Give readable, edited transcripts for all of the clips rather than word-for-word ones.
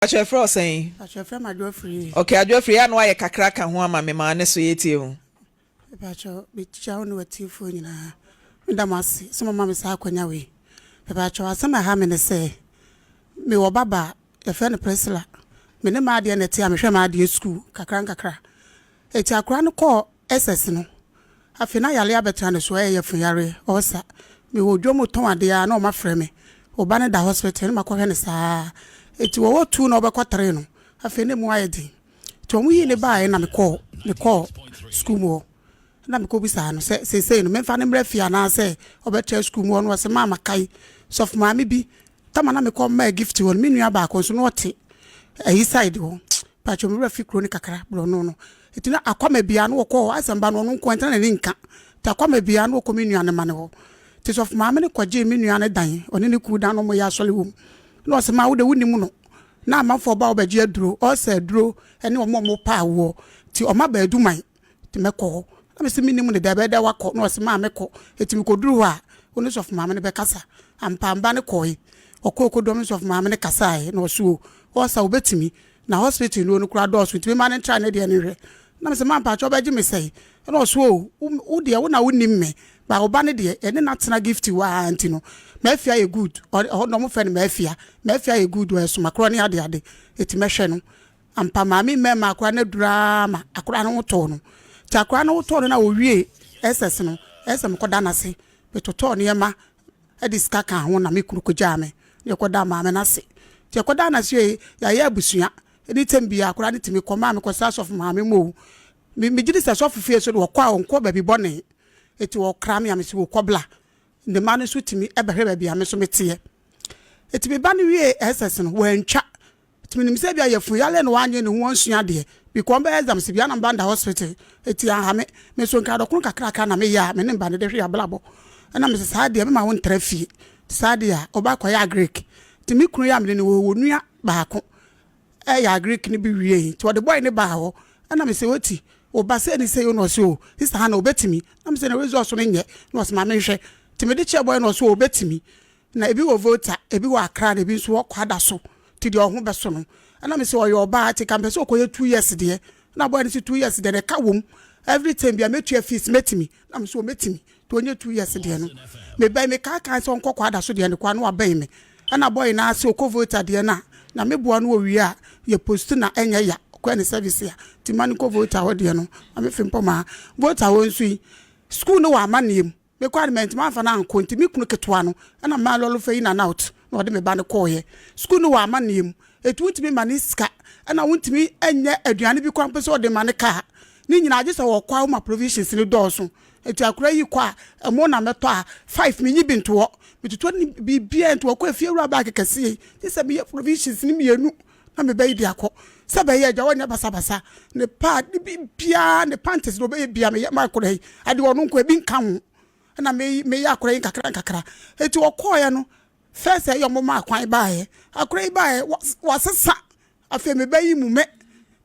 Pakyɛ yɛfrɛ wo sɛn? Pakyɛ yɛfrɛ me Adwoa Firie. Ok Adwoa Firie, yɛ a na wayɛ kakra ka ho ama me maa ne so yɛtie wo. Mepakyɛ mekyia wo ne w'atiefoɔ nyinaa. Meda mo ase sɛ moama me saa akwanya wei. Mepakyɛ asɛm a ɛha me ne sɛ mewɔ ba ba a yɛfrɛ no Priscilla. Me ne m'adeɛ na ɛte a mehwɛ m'adeɛ sukuu kakra nkakra. Eti akora no kɔɔ SS no, afei na yareɛ abɛtena ne so, ɛyɛ yafunyareɛ, ulcer. Mewɔ dwom retɔn adeɛ a na wɔafrɛ me, wo ba no da hospital na makɔhwɛ no saa ara. Enti wɔwɔ two na wɔbɛkɔ three no, afei na emu ayɛ den. Nti wɔyii no baeɛ na mekɔɔ mekɔɔ sukuu mu hɔ na mekɔbisaa no sɛ seesei no memfa no mmra fie anaasɛ ɔbɛtra sukuu mu hɔ no ɔse maama kae sɔfo maame bi Tama na mekɔ maa gift hɔ no me nua baako nso na ɔte ayi side hɔ pakyɛ me wura fi kuro no kakra borɔno no nti na akwama bia na wɔkɔ hɔ asɛm ba no ɔno nko ntina n'ani nka nti akwama bia na wɔkɔ me nua no ma no hɔ nti sɔfo maame no kɔgyee me nua no dan ɔne ne kunu dan na wɔyɛ asɔre wɔ mu na ɔsɛ ma wo de wonim no na amanfoɔ ba wɔbɛgye aduro ɔsɛ aduro ɛne wɔn a wɔpa awoɔ nti ɔma baaduman Nti mɛkɔ hɔ. Na mese mennim no da, ɛbɛyɛ dɛ woakɔ? Na ɔse maa mekɔ. Nti mekɔduru hɔ a, wo ne sɔfo maame no bɛkasa. Ampa, mba no kɔe. Ɔkɔe kɔdɔm ne sɔfo maame no kasae, na ɔse o, ɔsa obetumi. Na hospital nnuro no koraa dɔɔso, nti memma no ntra ne deɛ no nhwɛ. Na mese maa mpakyɛ wobɛgye me sɛn? Ɛna ɔse o, wo deɛ wo na wonnim me, but wo ba no deɛ, yɛne no atena gift hɔ ara nti no, Mafia yɛ good, ɛhɔ no wɔfrɛ no Mafia, Mafia yɛ good, ɔyɛ somakorɔ ne adeade, nti mɛhwɛ no. Ampa maame mmɛɛma akora no aduru ara ma akora no ho tɔɔ no. Nti akora no ho tɔɔ no na ɔwiee SS no, ɛyɛ sɛ mekɔda no ase. Metotɔɔ nneɛma de sika kaa ho na me kunu kɔgyaa me na yɛkɔdaa maame no ase. Nti yɛkɔdaa no ase wie, yɛayɛ abusua. Ɛne tɛm biara akora no tumi kɔ maa mekɔsra sɔfo maame mu o. Me megye di sɛ sɔfo fie so de ɔkɔ a ɔnkɔ baabi bɔne. Nti ɔkra me a mese o kɔbla. Ne mma no nso tumi bɛhwɛ baabi a me nso meteɛ. Nti me ba no wiee SS no, wantwa. Nti menim sɛ ebia yafunu yare na wanyɛ ne ho ansua adeɛ because ɔmbɛyɛ exams bia na meba nda hospital nti anha me. Me nso nkradɔkono kakrakra na meyɛ a me ne mba no de hwe abrabɔ. Ɛna mese saa deɛ mema wo ntra fie nti saa deɛ a ɔba akɔyɛ agric. Nti me kunu yɛ a mene no wɔ hɔ onua baako ɛyɛ agric no bi wiei nti ɔde boy no baa hɔ ɛna mese oti wo ba sei ne sei o na ɔse o sister Hannah obetumi na mese ne results no nyɛ na ɔse ma menhwɛ nti mede kyerɛ boy no na ɔse o obetumi Na ebi wɔ Volta, ebi wɔ Accra na ebi nso wɔ Kwadaso nti deɛ ɔho bɛso no. Ɛna mese ɔyɛ ɔbaa nti nka mepɛ sɛ ɔkɔyɛ 2 years deɛ. Ɛna boy no se 2 years deɛ na ɛka wom every term biara mɛtua fees mɛtumi? Na mese o mɛtumi nti ɔnyɛ 2 years deɛ no. Mebɛn mekaakae sɛ ɔnkɔ Kwadaso deɛ no koraa na wabɛn me. Ɛna boy no ara se ɔkɔ Volta deɛ no a na meboa no ɔwie a yɛ post na ɛnyɛ ya ɔkɔyɛ ne service a nti ma no nkɔ Volta hɔ deɛ no. Na mefe mpɔmaa Volta hɔ nso yi school no wɔ amanneɛ mu. Mekɔɔ no mantumi amfa no ankɔ nti me kunu ketewa no na memaa lɔre fare in and out na ɔde me ba no kɔeɛ. Sukuu no wɔ amanneɛ mu enti wontumi mma no sika ɛna wontumi nyɛ aduane bi koraa mpo sɛ ɔde ma no kaa. Ne nyinaa gye sɛ ɔkɔ a woma provisions no dɔɔso. Enti akwadaa yi kɔ a ɛmo na mɛtɔ a five menyi bi nto hɔ. Metotɔ ne biribiara nti ɔkɔ a efiewura bag kɛseɛ yi gye sɛ meyɛ provisions no mmienu na me ba yi de akɔ sɛ bɛyɛ agya ɔnyɛ basabasa ne pad ne biribiara ne panties na ɔbɛyɛ bia meyɛ ma akora yi ade ɔno nko ebi nka ho ɛna meyɛ akora yi nkakra nkakra eti ɔkɔɔɛ no first ɛyɛ ɔmo maa kwan baeɛ akora yi baeɛ wasesa afei me ba yi mu me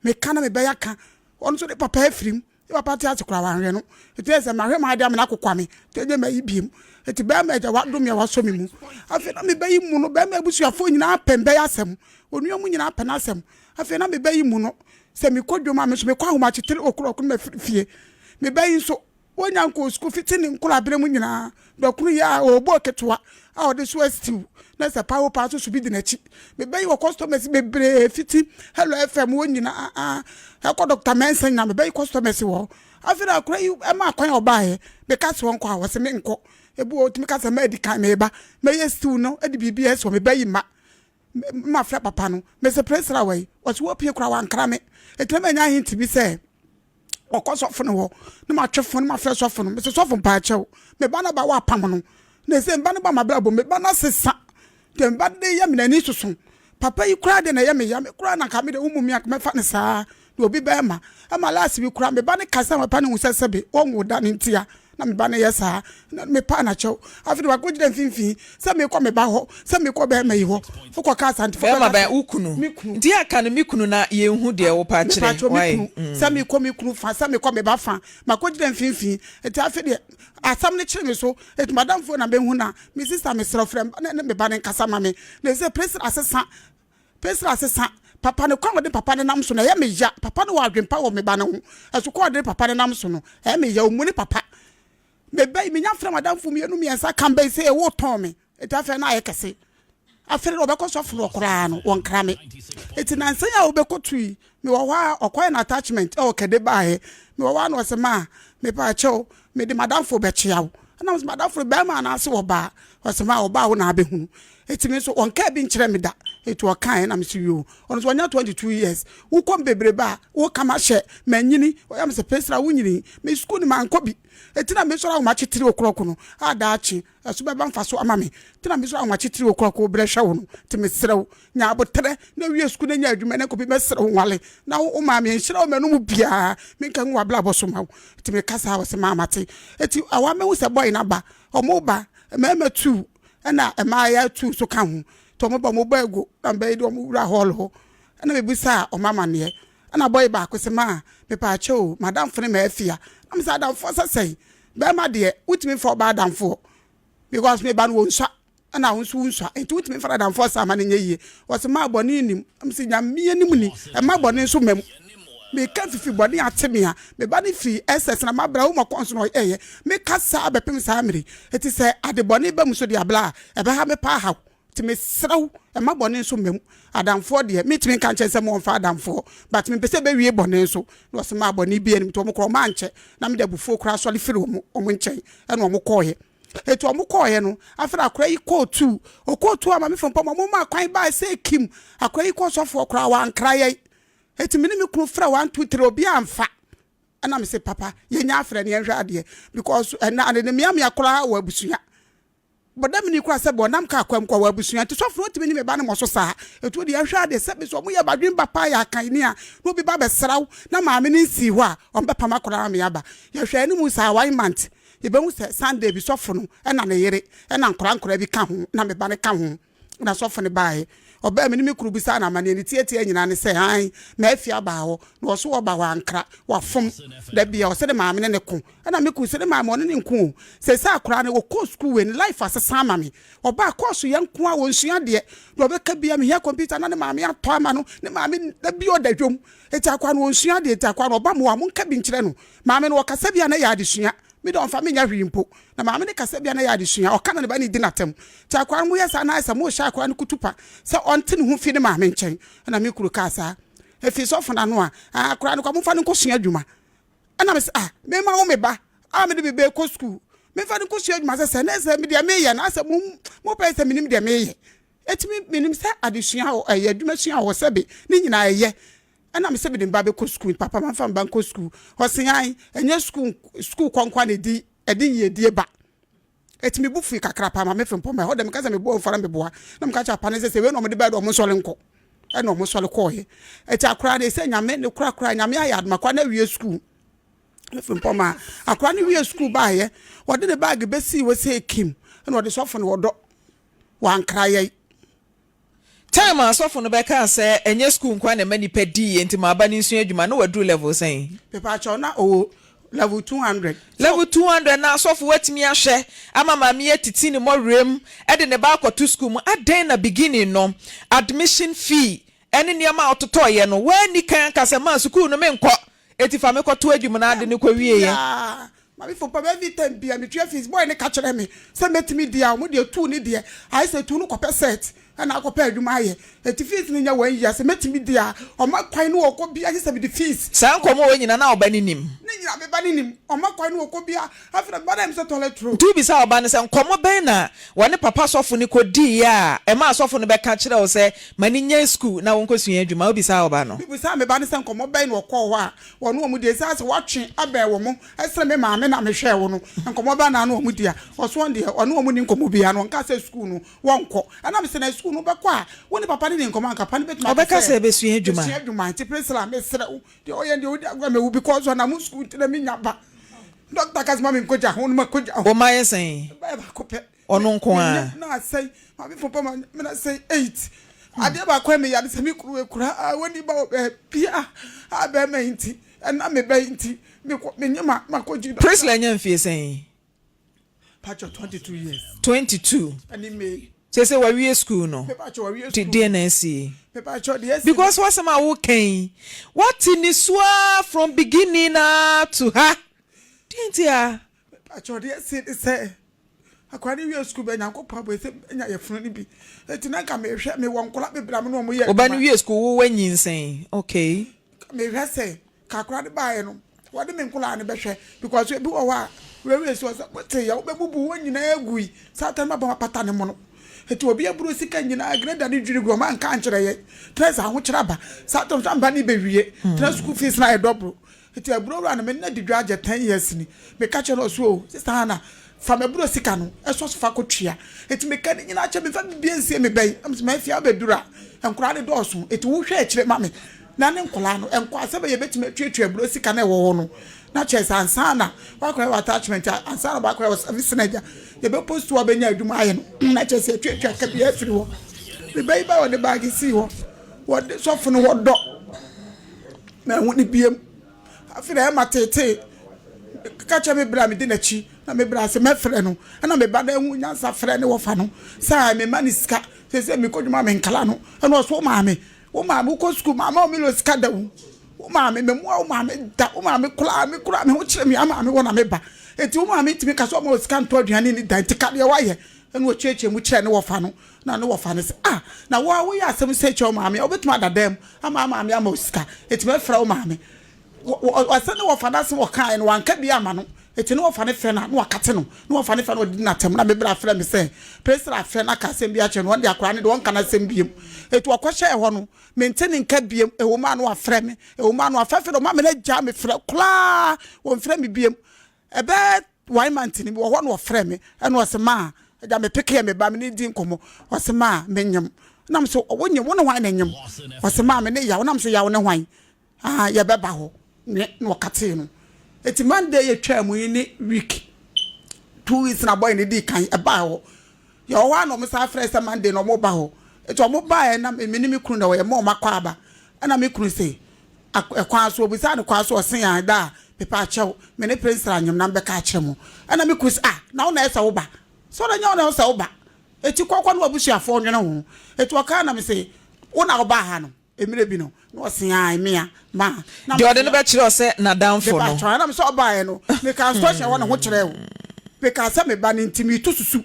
meka na me ba yi aka ɔno nso ne papa afirim Ne papa te ase koraa wanhwɛ no. Enti ɛyɛ sɛ mahwɛ m'ade amena akokwa me, nti ɛnyɛ mayi biem. Enti bɛrima agya wadom me a wasɔ me mu. Afei na me ba yi mu no, bɛrima abusuafoɔ nyinaa pɛ mbɛ yi asɛm. Onua mu nyinaa pɛ n'asɛm. Afei na me ba yi mu no, sɛ mekɔ dwom a, me nso mekɔ ahomakye 3 o'clock no mafiri fie. Me ba yi nso, wɔnya nkɔɔ sukuu fiti ne nkwadaa mu nyinaa. Dɔkono yi a ɔwɔ ketewa a ɔde so stew na sɛ pawo paa nso so bi di n'akyi. Me ba yi wɔ customers bebree fiti Hello FM wɔ nyinaa ɛkɔ Dr. Mensah nyinaa me ba yi customers wɔ hɔ. Afei na akora yi ɛma akwan a ɔbaeɛ meka sɛ ɔnkɔ a wɔsɛ menkɔ. Ebi wɔ otumi ka sɛ mɛdi kan meba mɛyɛ stew no ɛde biribi ɛsɛ me ba yi ma ma frɛ papa no mɛsɛ presra wɔ yi wɔsɛ wɔpie koraa wankra me ɛtena manya ahenti bi sɛ ɔkɔ sɔfo no hɔ na matwe fo no mafrɛ sɔfo no mesɛ sɔfo mpaakyɛw me ba no ba wapam no na ɛsɛ mba no ba mabrabɔ me ba no asesa deɛ me ba de yɛ me n'ani soso papa yi koraa deɛ na ɛyɛ me ya me koraa na nka me de wo mu mi anka mɛfa no saa na obi bɛrima ɛma last bi koraa me ba no kasa papa no hu sɛ sɛbe wɔnwo da ne ntia na me ba no yɛ saa na me pa na kyɛw afei de wakɔ gyina mfimfini sɛ mekɔ me ba hɔ sɛ mekɔ bɛrima yi hɔ wokɔ ka asantefo bɛrima bɛn wo kunu me kunu nti aka no me kunu na yɛnhu deɛ wo pa kyerɛ me kunu sɛ mekɔ me kunu fa sɛ mekɔ me ba fa makɔ gyina mfimfini nti afei deɛ asɛm no kyerɛ me so eti madamfo na mehu na me sister mesrɛ frɛ ne me ba ne nkasa ma me na ɛsɛ Priscilla asesa Priscilla asesa. Papa no, kwan a ɔde papa no nam so no, ɛyɛ me ya. Papa no wɔ adwempa wɔ me ba no ho. Ɛso kwan a ɔde papa no nam so no, ɛyɛ me ya. Ɔmmu ne papa. Me ba yi, menya frɛ m'adamfo mmienu mmiɛnsa ka mbɛ yi sɛ wotɔn me. Enti afei na ayɛ kɛse. Afei de wɔbɛkɔ sɔfo no hɔ koraa no, wɔnkra me. Enti nnansa yi a wobɛkɔtu yi, mewɔ hɔ a ɔkɔyɛ no attachment wɔ Kɛde baeɛ. Mewɔ hɔ a na ɔse ma, mepaakyɛw, mede m'adamfo bɛkyea wo. Ɛna mese m'adamfo no barima anaase ɔbaa? Ɔse ma ɔbaa wo na abɛhunu. Enti me nso ɔnkaa bi nkyerɛ me da. Enti ɔkaeɛ na mese yoo. Ɔno nso wanya 22 years. Wokɔ me bebrebe a, woka mahyɛ, manyini. Ɔyɛ me sɛ Pesra wonyinii. Me sukuu no mankɔ bi. Enti na mesɔre ahomakye tiri okorɔko no a daakye Ɛso bɛba mfaso ama me. Nti na mesɔre ahomakye tiri wo korɔko berɛ hwɛ wo no. Nti mesrɛ wo, nya aboterɛ na wie sukuu na nya adwuma na kɔpi mɛsrɛ wo nwale na wo maame nhyira wo m'anomu biara menka ngu w'abrabɔ so ma wo. Nti meka saa ɔse maa mate. Nti awa mɛhu sɛ boy no aba. Ɔmo ba, mmarima tuu ɛna mmayewa tuu nso ka ho. Nti ɔmo ba ɔmo bɔ agu na mbɛyi de ɔmo wura hall hɔ. Ɛna mebisaa ɔmo amaneɛ. Ɛna boy baako se maa mepaakyɛw o, m'adamfo ne m'afia. Na mese adamfoɔ sɛ sɛn? Bɛɛma deɛ wotumi nfa ɔbaa adamfoɔ because me ba no wɔnsua ɛna wo nso wonsua nti wotumi nfa no adamfoɔ saa ma no nyɛ yie. Ɔse maa bɔne nnim. Ɛna mese Nyame anim ni ɛma bɔne nso mma mu. Meka fifi bɔne ate me a me ba no firi SS na mabra wo mɔkɔ nso na ɔyɛɛyɛ. Meka saa bɛpem saa mmere yi. Enti sɛ ade bɔne ba mu nso deɛ abla a ɛbɛha me paa haw. Nti mesrɛ wo mma bɔne nso mma mu. Adamfoɔ deɛ mentumi nka nkyerɛ sɛ moɔmfa adamfoɔ but mempɛ sɛ ɛbɛwie bɔne nso. Na ɔse maa bɔne biara nnim nti wɔn koraa wɔn ankyɛ na mede abufuo koraa sɔre firi wɔn wɔn nkyɛn ɛna wɔn kɔɔeɛ. Nti wɔn kɔɔeɛ no afei na akwadaa yi kɔɔ tuu. Ɔkɔɔ tuu a maame Frimpong wɔn maa kwan baa sɛ kim. Akwadaa yi kɔɔ sɔfoɔ koraa wankra yɛn. Nti me ne me kunu frɛ one two three obiara amfa. Ɛna mese papa yɛnya afrɛ no yɛnhwɛ adeɛ because ɛna ade no meamea koraa wɔ abusua. Bɔdamni koraa sɛ bɔ ɔnam kaa kwan mu kɔ wɔ abusua nti sɔfo no ntumi ne me ba no mmɔ so saa. Ɛtu deɛ hwɛ adeɛ sɛ bi sɛ ɔmo yɛ badwen ba paa yɛ akanni a na obi ba bɛsra wo na maame no nsii hɔ a ɔmo bɛpam akwadaa ama aba. Yɛhwɛ anim saa one month yɛbɛhu sɛ Sunday bi sɔfo no ɛna ne yere ɛna nkwadaa nkwadaa bi ka ho na me ba no ka ho na sɔfo no baeɛ. Ɔbaa me ne me kunu bisaa no amaneɛ ne tiatia nyinaa ne sɛ aane m'afie aba hɔ na ɔso ɔba hɔ ankra wafom da bia ɔsɛ ne maame ne ne ko Ɛna me kunu se ne maame ɔne ne nko o. Seesei akwadaa no ɔkɔɔ sukuu wei no life asesa ama me. Ɔbaa kɔɔso yɛ nko ara ɔnsua adeɛ. Deɛ ɔbɛka biara mehia computer na ne maame atɔ ama no. Ne maame da biara ɔda dwam. Enti akwadaa no ɔnsua adeɛ nti akwadaa no ɔba mo hɔ a monka bi nkyerɛ no. Maame no ɔkasa bi a na ɛyɛ adesua. Me deɛ ɔmfa me nyɛ hwee mpo. Na maame no kasa bi a na ɛyɛ adesua. Ɔka na ne ba no di no atɛm. Nti akwadaa no moyɛ saa na ayɛ sɛ morehyɛ akwadaa no kutupa sɛ ɔnte ne ho mfiri ne maame nkyɛn. Ɛna me kunu kaa saa. Ɛfiri sɔfo no ano a, akwadaa no koraa momfa no nkɔsua adwuma. Ɛna mese, ah, mema wo me ba a mede me ba rekɔ sukuu, memfa no nkɔsua adwuma sɛ sɛ ne sɛ deɛ meyɛ no asɛ mo mopɛ sɛ menim deɛ meyɛ. Eti me menim sɛ adesua wɔ ɛyɛ adwuma sua wɔ sɛbe ne nyinaa ɛyɛ. Ɛna mese mede me ba bɛkɔ sukuu, papa mamfa me ba nkɔ sukuu. Ɔse an, ɛnyɛ sukuu sukuu kɔ nkoa na ɛdi ɛde yiedie ba. Eti me bo fui kakra paa ma me fe mpɔma ɛhɔ dɛ meka sɛ me boa mfara meboa na meka kyerɛ papa no sɛ sɛ wei na ɔmo de bɛyɛ dɛ ɔmo nsɔre nkɔ ɛna ɔmo sɔre kɔɔyɛ eti akora no sɛ nyame ne kora kora nyame ayɛ adom akora no awie sukuu me fe mpɔma akora no wie sukuu baayɛ wɔde ne baage bɛsii wɔ sɛ kim ɛna ɔde sɔfo no ɔdɔ wankra yɛn. Time a sɔfo no bɛkaa sɛ ɛnyɛ sukuu nkoa na ɛma nipa di yie nti ma aba no nsua adwuma na waduru level sɛn? Mepaakyɛw na ɔwɔ level 200. Level 200 na sɔfo watumi ahwɛ ama maame yi atiti ne mmɔwerɛm de ne ba akɔto sukuu mu adɛn na beginning no admission fee ne nneɛma a ɔtotɔeɛ no wanni kan anka sɛ maa sukuu no menkɔ eti fa me kɔto adwuma na ade no kɔwieɛ. Maame fo papa every time bia me tua fees boy no ka kyerɛ me sɛ mɛtumi di a ɔmo deɛ tuu ne deɛ ayɛ sɛ tuu no kɔpɛ set ɛna akɔpɛ adwuma ayɛ eti fees no nyɛ wɔn yia sɛ mɛtumi di a ɔma kwan no ɔkɔ bia gye sɛ mede fees. Saa nkɔmɔ wei nyina na ɔba no nim? Ne nyina me ba no nim ɔma kwan no ɔkɔ bia afei na me ba no ayɛ me sɛ toilet roll. Nti wobisa ɔba no sɛ nkɔmɔ bɛn na wɔne papa sɔfo no kɔdiiɛ a ɛmaa sɔfo no bɛka kyerɛɛ wo sɛ ma no nyae sukuu na wɔnkɔsua adwuma? Wobisaa ɔba no? Mebisaa me ba no sɛ nkɔmɔ bɛn na ɔkɔɔ hɔ a Wɔne wɔn di ɛsiane sɛ wɔatwe abɛn wɔn sene me maame na mehwɛɛ wo no, nkɔmmɔ bɛn na ne wɔn di a? Ɔse wɔn deɛ ɔne wɔn nni nkɔmmɔ biara na ɔnka sɛ sukuu no wɔnkɔ. Ɛna mese na sukuu no wobɛkɔ a wo ne papa no nni nkɔmmɔ anka papa no bɛtumi aka Ɔbɛka sɛ bɛsua adwuma. Bɛsua adwuma nti Priscilla mesrɛ wo deɛ ɔyɛ deɛ wodi agorɔ mɛwu because ɔnam sukuu nti na menya ba. Doctor ka sɛ ma menkɔgya ho no makɔgya ho. Wo mma yɛ sɛn? Mma yɛ baako pɛ. Ɔno nko ara. Me na asɛe maame fo pama me na asɛe eight. Adeɛ baako a meyɛ ade sɛ me kunu ekura a wɔni ba wɔ baabi a a bɛrima yi nti ɛna me ba yi nti mekɔ menye ma makɔ gyi. Priscilla nya mfie sɛn? Pacho 22 years. 22. Ɛne May. Seesei wawie sukuu no, nti deɛn na asi? Because w'asɛm a woka yi, woate nisuo ara from beginning ara to ha. Deɛn nti a? Mepakyɛw, deɛ asi ne sɛ, akwadaa no wie sukuu bɛ Nyankopɔn abɔ sɛ menya yafunu no bi. Enti na nka mehwɛ, mewɔ nkwadaa bebree a me ne wɔn yɛ adwuma. Wo ba no wie sukuu, wo woanyinsɛn, okay. Mehwɛ sɛ Ka akora no baeɛ no wɔde me nkoraa no bɛhwɛ because ebi wɔ hɔ a wɛwɛ si ɔsɛ mote yɛ wobɛbubu wɔn nyinaa gui satan bɛbɔ apata ne mono eti obi aburo sika nyinaa greda ne dwiri gu ɔma nka nkyerɛ yɛ tena sɛ ahokyerɛ aba satan nso amba ne bɛwie tena school fees na ayɛ dɔboro eti aburo wura no me nna di dwa agyɛ 10 years ni meka kyerɛ no ɔso o sister Hannah Fa m'abura sika no sɔ so fa kɔtua. Enti meka ne nyinaa kyerɛ, memfa biribiara nsie me ba yi. Na mese, M'afie abɛduru a, nkwadaa no dɔɔso, enti wohwɛ akyire ma me na ne nkwadaa no nkɔ a, sɛdeɛ yɛbɛtumi atuatua abura sika no a ɛwɔ hɔ no. Na kyerɛ sɛ ansa na woakɔyɛ w'attachment, ansa na woakɔyɛ wo service no agya, yɛbɛpost wo abɛnya adwuma ayɛ no, na kyerɛ sɛ yɛatuatua ka biara afiri hɔ. Me ba yi ba a ɔde baage sii hɔ, wɔde sɔfo no hɔ dɔ, manhu no biom. Afei na ɛma teetee ka kyerɛ me bere a medi n'akyi na me bere ase mɛfrɛ no ɛna me ba no ahu nyansa frɛ ne wɔfa no sɛ mema ne sika sɛ mekɔ dwuma menkala no ɛna ɔso wo maame wo maame wokɔ sukuu maame wo melo sika da wo wo maame memmoa wo maame da wo maame koraa me koraa me ho kyerɛ me maame wɔ na meba eti wo maame ntumi ka sɛ ɔma wo sika ntɔ aduane ni da nti ka deɛ wayɛ ɛna ɔkyerɛkyerɛ mu kyerɛ ne wɔfa no Na ne wɔfa no sɛ, Ah, na wo a woyɛ asɛm sei kyerɛ wo maame a, wobɛtumi ada dan mu ama wo maame ama wo sika? Enti mɛfrɛ wo maame. Ɔsɛ ne wɔfa no asɛm a ɔkaeɛ no, wanka bi amma no. Enti ne wɔfa no frɛ no a, na wakate no. Ne wɔfa no frɛ no a, ɔdidi no atɛm. Na me bra frɛ me sɛ, Priscilla afrɛ no aka asɛm bi akyerɛ no, ɔno deɛ akwadaa no deɛ ɔnka n'asɛm biom. Enti ɔkɔhyɛɛ hɔ no, mente ne nka biom. Ɛwom a na wafrɛ me, ɛwom a na wafrɛ, afei deɛ ɔma me no agyaa me frɛ koraa, ɔmfrɛ me biom. Ɛbɛyɛ one month ni, mewɔ hɔ na ɔfrɛ me, ɛna ɔse maa, agya me pekeɛ me ba, me ne di nkɔmmɔ, ɔse maa, me nyem. Na me so, wo nyem, wo ne hwan na nyem? Ɔse maa, me ne yaw, na me so yaw ne hwan? Ah, yɛbɛba hɔ, ne, na ɔkatee no. Eti Monday yɛ twaa mu yi ne week, 2 weeks na boy ne dii kan, ɛbaa hɔ. Yɛwɔ hɔ a na ɔmo san frɛ sɛ Monday na ɔmo ba hɔ. Eti ɔmo baeɛ na me ne me kunu na wɔyɛ, ma ɔmo akɔ aba. Ɛna me kunu se, Kwan so, obisaa no kwan so, ɔse aah daa, mepaakyɛw, me ne Priscilla nyem na mebɛka akyerɛ mo. Ɛna me kunu se ah, na wo na ɛsɛ wo ba? Sɛ ɔno ɛnyɛ wo na ɛsɛ wo ba, eti kɔ kɔ ne w'abusuafoɔ nwene ho. Eti ɔkaa na mese, wo na wobaa ha no, mmerɛ bi no? Na ɔse aah, mea, ma. Na Deɛ ɔde no bɛkyerɛ wo sɛ n'adamfo no. Mepaakyɛw, ɛna mese ɔbaeɛ no, mekaa instruction wɔ ne ho kyerɛɛ wo. Mekaa sɛ me ba no nti meretu susu.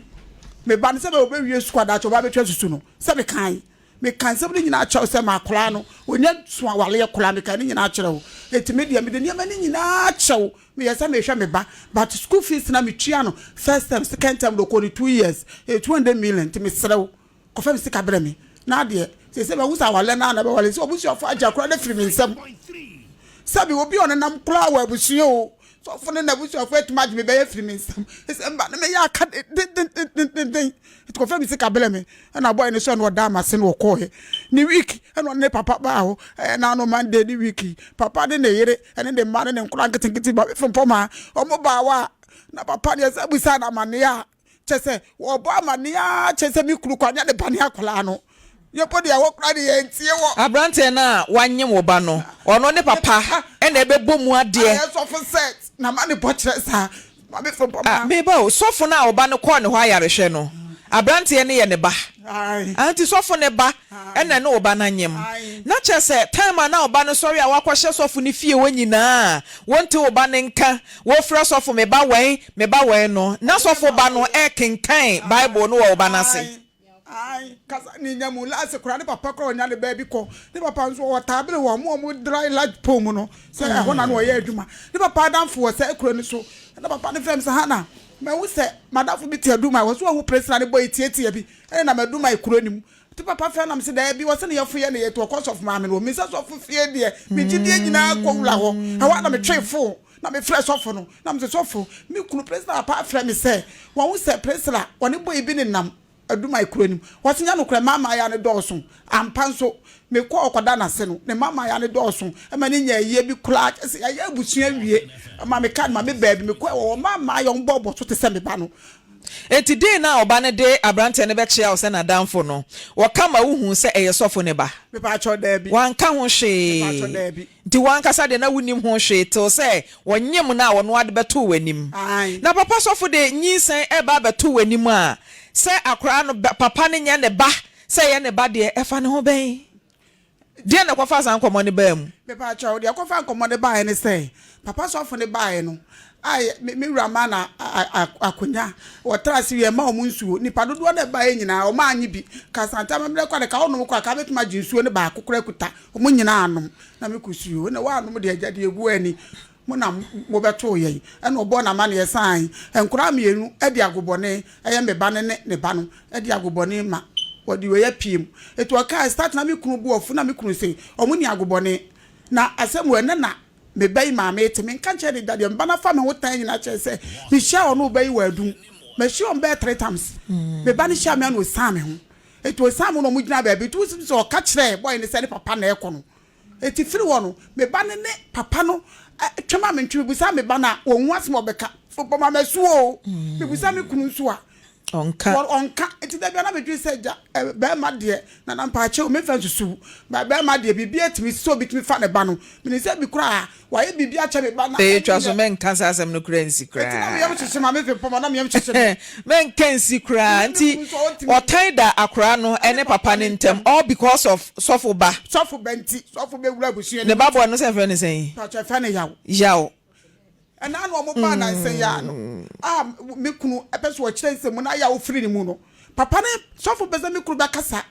Me ba no sɛ bɛyɛ ɔbɛwie sukuu a daakye ɔba abɛtwa susu no, sɛ mekae. Meka nsɛm no nyinaa kyerɛ wo sɛ ma akwadaa no ɔnya so awaleɛ koraa meka ne nyinaa kyerɛ wo. Enti me deɛ mede nneɛma no nyinaa kyɛ wo. Meyɛ sɛ mehwɛ me ba but school fees na metua no first term second term de ɔkɔɔ no 2 years ɛyɛ 200 million nti mesrɛ wo kɔfa me sika brɛ me. Na adeɛ seesei mahu sɛ awaleɛ no ara na ɛbɛwale sɛ abusuafoɔ agye akwadaa no afiri me nsam. Sɛbi obi a ɔnenam koraa wɔ abusua o sɔfo ne n'abusuafo atumi agye me bɛyɛ afiri me nsam. Sɛ mba no meyɛ aka dendendenden nti kɔfɛ me sika brɛ me. Ɛna bɔyɛ no sɛ na ɔda m'ase na ɔkɔɔɛ. Ne week ɛna ɔne ne papa baa hɔ. Ɛyɛ n'ano Monday ne week yi. Papa ne ne yere ɛne ne mma ne ne nkwadaa nketenkete ba bɛfempɔ maa wɔn baa hɔ a na papa deɛ sɛ busa no amanneɛ a kyɛ sɛ wɔbɔ amanneɛ ara kyɛ sɛ me kunu kɔ anyɛ ne ba ne akwadaa no. Yɛn mpo deɛ ɛhɔ koraa deɛ yɛntie wɔ. Aberanteɛ no a wanyem wo ba no, ɔno ne papa na ɛbɛbɔ mu adeɛ. Ayɛ sɔfo sɛ na ma ne bɔ kyerɛ saa. Ma me fo bɔ ma. Meba o, sɔfo no a ɔba no kɔɔ ne hɔ ayarehwɛ no, aberanteɛ no yɛ ne ba. Ah, nti sɔfo no ba na ɛne wo ba no anyem. Na kyerɛ sɛ time a na wo ba no sɔre a wakɔhyɛ sɔfo no fie hɔ nyinaa a wonte wo ba no nka, wofrɛ sɔfo me ba wɛn, me ba wɛn no, na sɔfo ba no rekenkan Bible no wɔ wo ba no ase. Ae kasa ne nya mu last koraa ne papa koraa ɔnya ne baabi kɔ ne papa nso ɔwɔ taabere wɔ ɔmo ɔmo dry light pole mu no sɛ ɛhɔ na na ɔyɛ adwuma ne papa adamfo wɔ saa kuro no so ɛna papa no frɛ me sɛ Hannah mahu sɛ madamfo bi te Adumai wɔ so wahu Priscilla ne boy tiatia bi ɛna nam Adumai kuro no mu nti papa frɛ nam sɛ daabi wɔ sɛ ne yɛfo yɛ ne yɛ to ɔkɔ sɔfo maame no wɔ me sɛ sɔfo fie deɛ me gyidie nyinaa kɔ wura hɔ ɛhɔ a na metwe fon na mefrɛ sɔfo no na mesɛ sɔfo me kunu Priscilla papa afrɛ me sɛ wahu sɛ Priscilla ɔne boy bi nenam Adumai kuro no mu. Ɔse nyɛ nokorɛ mmaamaayaa no dɔɔso. Ampa nso, mekɔɔ kɔda no ase no, ne mmaamaayaa no dɔɔso ma no nyaa ayie bi koraa. Kyerɛ sɛ yɛayɛ abusua awie. Ɔmaa me card ma me baabi. Mekɔɛ wɔwɔ mmaamaayaa a wɔbɔbɔ so te sɛ me ba no. Enti dee no a ɔba no de aberanteɛ no bɛkyea wo sɛ n'adamfo no, wɔka ma wohuu sɛ ɛyɛ sɔfo no ba? Mepaakyɛw, daabi. Wanka ho hwee. Mepaakyɛw, daabi. Nti wo ankasa deɛ na wonnim ho hwee till sɛ wɔnyem no a ɔno ara de bɛtoo w'anim. Aane. Na papa sɔfo de nyinsɛn reba abɛto w'anim a, Sɛ akwadaa no papa no nyɛ ne ba, sɛ ɛyɛ ne ba deɛ, ɛfa ne ho bɛn? Deɛn na ɛkɔfaa saa nkɔmmɔ no baa mu? Mepaakyɛw, deɛ ɛkɔfaa nkɔmmɔ no baeɛ ne sɛ, papa sɔfo no baeɛ no, a me me wura maa no akonya, wɔtraa ase wie, ɛmaa wɔn nsuo. Nnipa dodoɔ no a ɛbaeɛ nyinaa, wɔn annye bi. Ka Asante amammerɛ kɔ a, ka wonom kɔ a, ka wobɛtumi agye nsuo no baako koraa akuta. Wɔn nyinaa anom. Na me kusuo, na wɔanom deɛ agya deɛ ɛgu ani. Mo na mobɛtoo yɛn. Ɛna ɔbɔɔ no amanneɛ sɛ, Aane, nkoraa mmienu adi agobɔne, ɛyɛ me ba no ne ne ba no adi agobɔne ma wɔde wei apue mu. Enti ɔkae, start na me kunu bo afu na me kunu se, wɔn nni agobɔne. Na asɛm wei, ɛnnɛ na me ba yi maame rete, menka nkyerɛ no da, deɛ me ba no afa me ho tan nyinaa kyerɛ sɛ, mehyiaa ɔne ɔba yi wɔ adum. Mahyia wɔn bɛyɛ 3 times. Me ba no hyiaa me a na ɔsian me ho. Enti ɔsian me ho na wɔgyinaa baabi. Nti wosim sɛ ɔka kyerɛɛ boy no sɛ ne papa na ɛrekɔ no. Enti firi hɔ no, me ba no ne papa no twe ma mentwe. Mebisa me ba no a, ɔnhu asɛm a ɔbɛka. Ɔbɔ ma m'asu oo. Mebisa me kunu nso a, Ɔnka. Ɔnka. Enti da biara na medwene sɛ, agya, barima deɛ, Nana mpaakyɛw, memfa nsusuw. Ba barima deɛ, biribiara tumi si sɛ obi tumi fa ne ba no. Menim sɛ bi koraa a, wayɛ biribi akyɛ me ba no a, Ee, twa so, mɛnka saa asɛm no koraa nsi Enti na me yam koraa. hyehye ma me fepɔ ma na me yam hyehye me. Mɛnka nsi koraa. Menim me Nti kunu nso a, ɔntumi. ɔtan da akwaraa no Ɛne ne papa papa no no ntam ntam. all because of sɔfo ba. Sɔfo ba nti, sɔfo bɛwura abusua no Ne mu ba nti. boy no sɛ yɛfrɛ no sɛn? Mpakyɛ yɛfrɛ no Yaw. Yaw. Ɛna na wɔn baa nansa yi ara no a me kunu pɛ sɛ ɔkyerɛ nsɛm mu na ayɛ a ɔfiri ne mu no, papa ne sɔfo pɛ sɛ me kunu bɛkasa.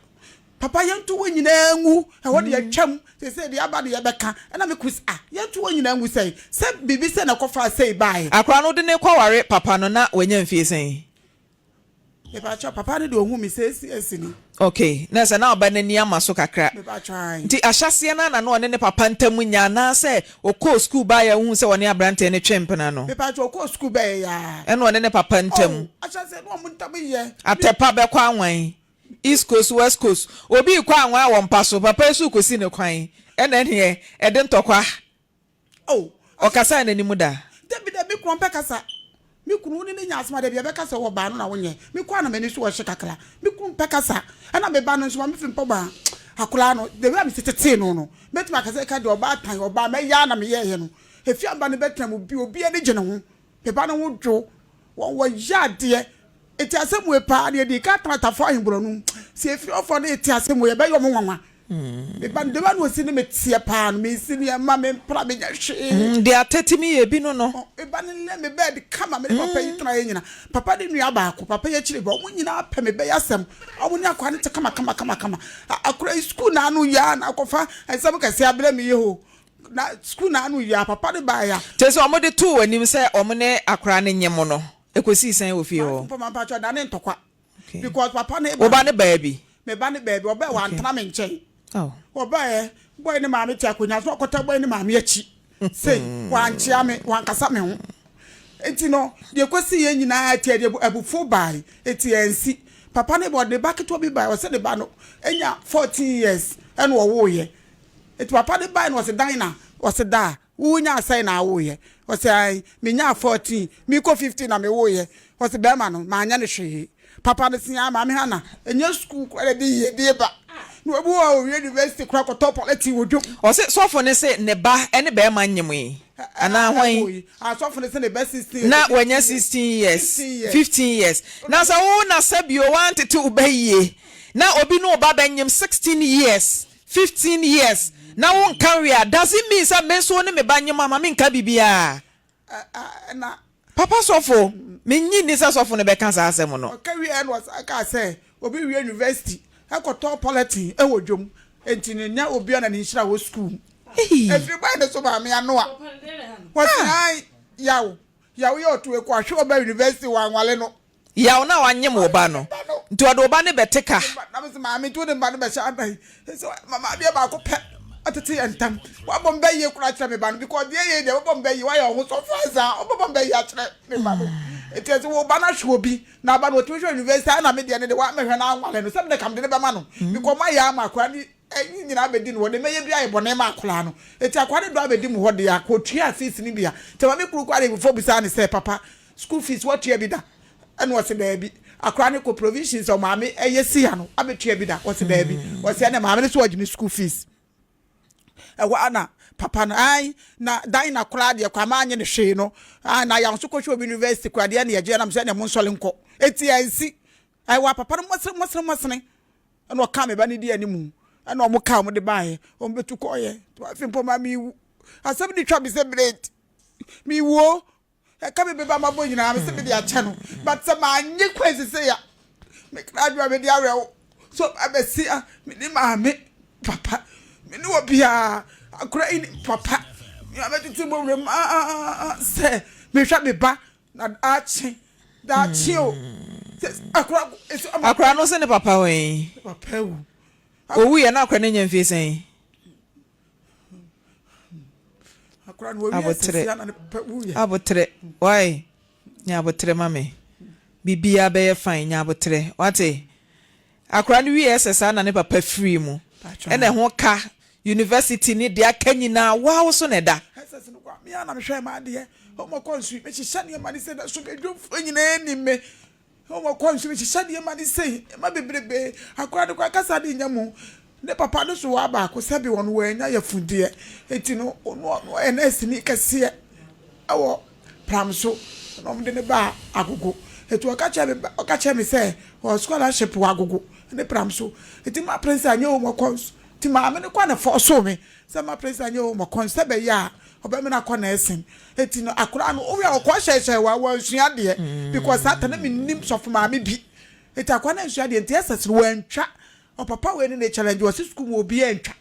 Papa yɛnto wɔn nyinaa ngu, ɛhɔ deɛ atwam, seesei deɛ aba deɛ yɛbɛka. Ɛna me kunu sɛ ah, yɛnto wɔn nyinaa ngu sɛn? Sɛ biribi sɛ na ɛkɔfaa sei baeɛ. Akwadaa no wode no rekɔware papa no na wanya mfie sɛn? Mepakyɛw, papa no deɛ ohuu me sɛ esi esi ni. Okay, na sɛ na ɔba n'ani ama so kakra. Mepakyɛw, ae. Nti ahyɛaseɛ no ara na na ɔne ne papa ntam nya anaasɛ ɔkɔɔ sukuu baeɛ a wohuu sɛ ɔne aberanteɛ no twe mpena no? Mepakyɛw, ɔkɔɔ sukuu baeɛ aa. Ɛna ɔne ne papa ntam. Oh, ahyɛaseɛ no wɔn ntam yɛ. Atɛpa bɛkɔ anwan, East Coast, West Coast, obi rekɔ anwan wɔ mpa so, papa yi nso rekɔsi no kwan, ɛna ɛneɛ ɛde ntɔkwa. Oh, Ɔkasaa n'anim da. Dabi dabi, me kunu ɔmpɛ kasa. Me kunu, wo ne no nya asɛm a, dabi ɛbɛka sɛ wɔ baa no na wonyɛ. Me kɔ a na m'ani so ɔhye kakra. Me kunu mpɛ kasa. Ɛna me ba no nso, ma me fi mpɔ baa akwadaa no, the way a mesi tetee no no, mɛtumi aka sɛ ɛka deɛ ɔbaatan, ɔbaa mɛyɛ ara na meyɛeɛ no. Efie a me ba no bɛtena mu bi, obiara ani gye ne ho. Me ba no ho dwo. Wɔn wɔyɛ adeɛ. Eti asɛm wei paa deɛ yɛdii kan tena Tafo Ahenborɔ no mu. Sɛ efie hɔfoɔ no rete asɛm wei a, ɛbɛyɛ wɔn nwanwa. Me ba no, the way a na ɔsi ne me teɛ paa no, mensi nneɛma, mempra, menyɛ hwee. Deɛ atɛtimi yɛ bi no no. Me ba no lay me bed kama, me ne papa yi tenaeɛ nyina. Papa ne nua baako, papa yi akyiri ba, wɔn nyinaa pɛ me bɛ yi asɛm. Wɔn ne akwadaa no te kama kama kama kama. Akwadaa yi sukuu na ano yɛ a na akɔfa nsɛm kɛseɛ abrɛ me yi ho. Na sukuu na ano yɛ a papa no baeɛ a. Kyerɛ sɛ wɔde too w'anim sɛ wɔn ne akwadaa no nyem no, ɛkɔsii sɛn wɔ fie hɔ? Maame mpakyɛ ɔdane ntɔkwa. Because papa no ba. Wo ba no baa bi? Me ba no baa bi. Ɔbae wantena me nkyɛn. Ɔbaeɛ, boy no maame te akonnwa so, ɔkɔtɛ boy no maame akyi. Sei, wankyea me, wankasa me ho. Nti no, deɛ ɛkɔsiiɛ nyinaa nti ɛde abufuo bae. Nti ansi. Papa no ba, ɔde ne ba ketewa bi bae, ɔsɛ ne ba no anya 14 years ɛna ɔwoeɛ. Nti papa no bae no ɔse Dinah, ɔse daa, wo nyaa sɛn na awoeɛ? Ɔse ae, me nyaa 14, me kɔ 15 na me woeɛ. Ɔse bɛɛma no, manyɛ no hwee. Papa no se aa maame Hannah, ɛnyɛ sukuu koraa na ɛde yiedie ba. Na obi wɔ hɔ a ɔwie university koraa kɔtɔ polythene wɔ dwom. Ɔse sɔfo no se ne ba ne bɛɛma nyem yi anaa hwan? Asɔfo no se ne ba 16 Na wanya 16 years, 15 years. Na sɛ wo na sɛbio woantete wo ba yie na obi ne wo ba bɛnyem 16 years 15 years na wo nka hwee a does it mean sɛ me nso wo ne me ba nyem ama me nka biribiara? Papa sɔfo, me nnye nni sɛ sɔfo no bɛka saa asɛm no. Ɔka wieɛ no ɔsan kaa sɛ obi wie university kɔtɔ polythene wɔ dwom nti no nyɛ obiara na ne nhyira wɔ school mu. Ɛfiri bɔe no so maame ano a wɔse ae yaw yaw yɛ ɔto ɛkɔ ahwe ɔba university wanwale no. Yaw na wanyem wo ba no nti ɔde wo ba no bɛte ka. Na me se maame nti wode me ba no bɛhyɛ adan sɛ mama adeɛ baako pɛ atete yɛn ntam wabɔ me bɛ yie koraa akyerɛ me ba no because deɛ yɛ deɛ wobɔ me bɛ yie wayɛ ɔho sɔfo ansa wobɛbɔ me bɛ yie akyerɛ me ba no nti ɛsɛ wo ba no ahwɛ obi na aba no ɔtumi hwɛ university ana me deɛ no de wamɛhwɛ no anwale no sɛ me de kam de ne bɛma no because mayɛ ama akora ne Eyi nyinaa abɛdi no hɔ, deɛ mɛyɛ biara yɛ bɔne ma akwadaa no. Enti akwadaa no dɔ abɛdi mo hɔ deɛ a, kɔtua fees no bi a. Nti maame kunu kɔɔ adefoɔ bisaa no sɛ, Papa, school fees woatua bi da? Ɛna ɔse, Daabi. Akwadaa no kɔ provisions a ɔmaame yɛ si ha no, abɛtua bi da? Ɔse, Daabi. Ɔse, ɛnna maame no nso ɔgye ne school fees. Ɛhɔ ara na papa no, ae, na Dinah koraa deɛ koraa manyɛ no hwee no, ae, na Yaw nso kɔhwɛ obi university koraa deɛ ɛna yɛgye, ɛna mesɛ ɛnna monsɔre nkɔ. Enti ansi. Ɛwɔ papa no mɔsene mɔsene mɔsene ɛna ɔka me ba no di anim ɛna ɔmo ka ɔmo de baeɛ ɔmo bɛtu kɔɔyɛ afei mpo ma mewu asɛm de twa me sɛ blade mewuo ɛka me bɛba mabɔ nyinaa me sɛ mede akyɛ no but sɛ maanye kwan sese ya mekra adwoa mede awerɛwo so abɛsi a mene maame papa mene wɔ biaa akora yi ne papa mɛtete mɔ werɛ mu sɛ mehwɛ me ba na daakye daakye o akora akora no sɛ ne papa wɔ yi papa wu owu yɛ na akora no nya mfie sɛn? Aboterɛ aboterɛ wai nya aboterɛ ma me biribiara bɛyɛ fine nya aboterɛ wate akora no wie ɛsɛ saa na ne papa firi mu ɛna ɛho ka university ne deɛ aka nyinaa waa wo so na ɛda. Ɛsɛ no kwa me ara na mehwɛ m'adeɛ wɔn kɔ nsu mehyehyɛ nneɛma ne sɛ na so medwomfoɔ nyinaa nim me. Wɔn kɔ nso hyehyɛ nneɛma no sei, nneɛma bebrebe. Akwadaa no koraa kasa de nya mu. Ne papa no so waa baako sɛbi wɔn wɔanya yafundeɛ. Eti no ɔno ɔno ɔyɛ nɛɛseni kɛseɛ ɛwɔ pram so. Ɛna wɔn de no baa Agogo. Eti ɔka kyerɛ me ɔka kyerɛ me sɛ ɔwɔ scholarship wɔ Agogo ne pram so. Eti ma prince anyɛ wɔn kɔ nso. Eti maame no kɔ na fɔɔsoo me sɛ ma prince anyɛ wɔn kɔ nso sɛ bɛyɛ a ɔbɛma no akɔ nursing. Eti no akwadaa no owie a ɔkɔ hyɛhyɛ wa wansua adeɛ because saa ta na menim sɔfo maame bi. Eti akwadaa no ansua adeɛ nti SS no wantwa. Ɔpapa wei ne ne challenge ɔse sukuu mu obiara ntwa.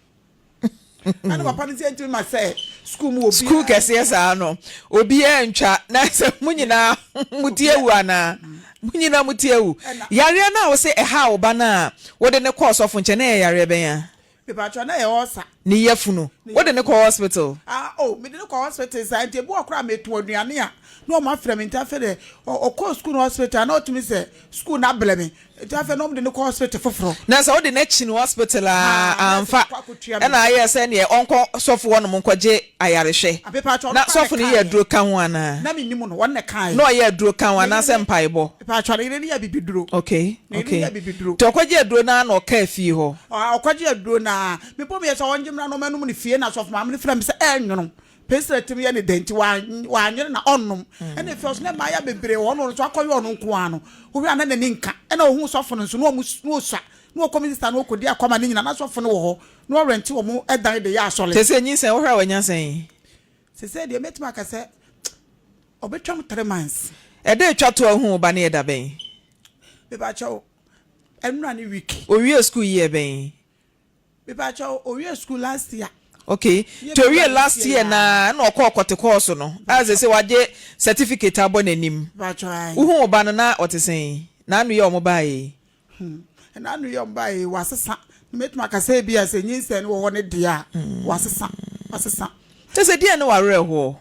Ɛna papa no sɛ ntumi ma sɛ sukuu mu obiara. Sukuu kɛseɛ saa no obiara ntwa na sɛ mo nyinaa mo ti awu anaa? Mo nyinaa mo ti awu. Yareɛ no a wose ɛhaa wo ba no a wode no kɔɔ sɔfo nkyɛn no ɛyɛ yareɛ bɛn a? Mepakyɛw na ɛyɛ ulcer. Ne yafunu. Wode no kɔ hospital? Ah oh, mede no kɔ hospital saa nti ebi wɔ koraa a metɔn aduane a na wɔn afrɛ me nti afei deɛ ɔkɔɔ school no hospital a na ɔtumi sɛ school no abrɛ me nti afei na wɔn de no kɔ hospital foforɔ. Na sɛ wode no akyin hospital a amfa ɛna ayɛ sɛ neɛ ɔnkɔ sɔfo hɔnom nkɔgye ayarehwɛ. Na sɔfo no yɛ aduro ka ho anaa? Na mennim no, wɔn na ɛkaeɛ. Na ɔyɛ aduro ka ho anaasɛ mpaebɔ? Mepakyɛw, ne yere no yɛ abibiduro. Okay, Ne yere okay. no yɛ abibiduro. Nti ɔkɔgye aduro no ara na ɔkaa fie hɔ? Ɔɔ, ɔkɔgye aduro no ara. Mebɔ meyɛ sɛ ɔngye mmra na ɔmmɛnom no fie na sɔfo maame no frɛ me sɛ ɛnwono. Pesrɛ tumi yɛ ne dɛ nti wannwene na ɔnnom. Ɛna afei ɔso na mmayewa bebree wɔ hɔ na ɔno nso akɔyɛ ɔno nko ara no. Wohwɛ a na n'ani nka. Ɛna ohuu sɔfo no nso na wɔn na osua na ɔkɔ me sista na ɔkɔdi akɔma ne nyina na sɔfo no wɔ hɔ na ɔrɛnte wɔn dan de yɛ asɔre. Sɛsɛ nyinsɛn wohwɛ a wanya sɛn? Sɛsɛ deɛ mɛtumi aka sɛ ɔbɛtwam 3 months. Ɛda etwa to a ohuu wo ba no yɛ da bɛn? Mepakyɛw, ɛnora ne week. Owiee school year bɛn? Mepakyɛw, owiee school last year. Okay, nti owiee last year na ɛna ɔkɔɔ kɔte kɔɔso no a sese wagye certificate abɔ n'anim. Mepakyɛw, ae. Wohuu wo ba no na ɔte sɛn? N'ano yɛ a wɔn baeɛ yi? N'ano yɛ a wɔn baeɛ yi, wasesa. Na mɛtumi aka sɛ ebia sɛ nyinsɛn no wɔ hɔ no deɛ a, wasesa, wasesa. Kyerɛ sɛ deɛn ne w'awerɛhoɔ?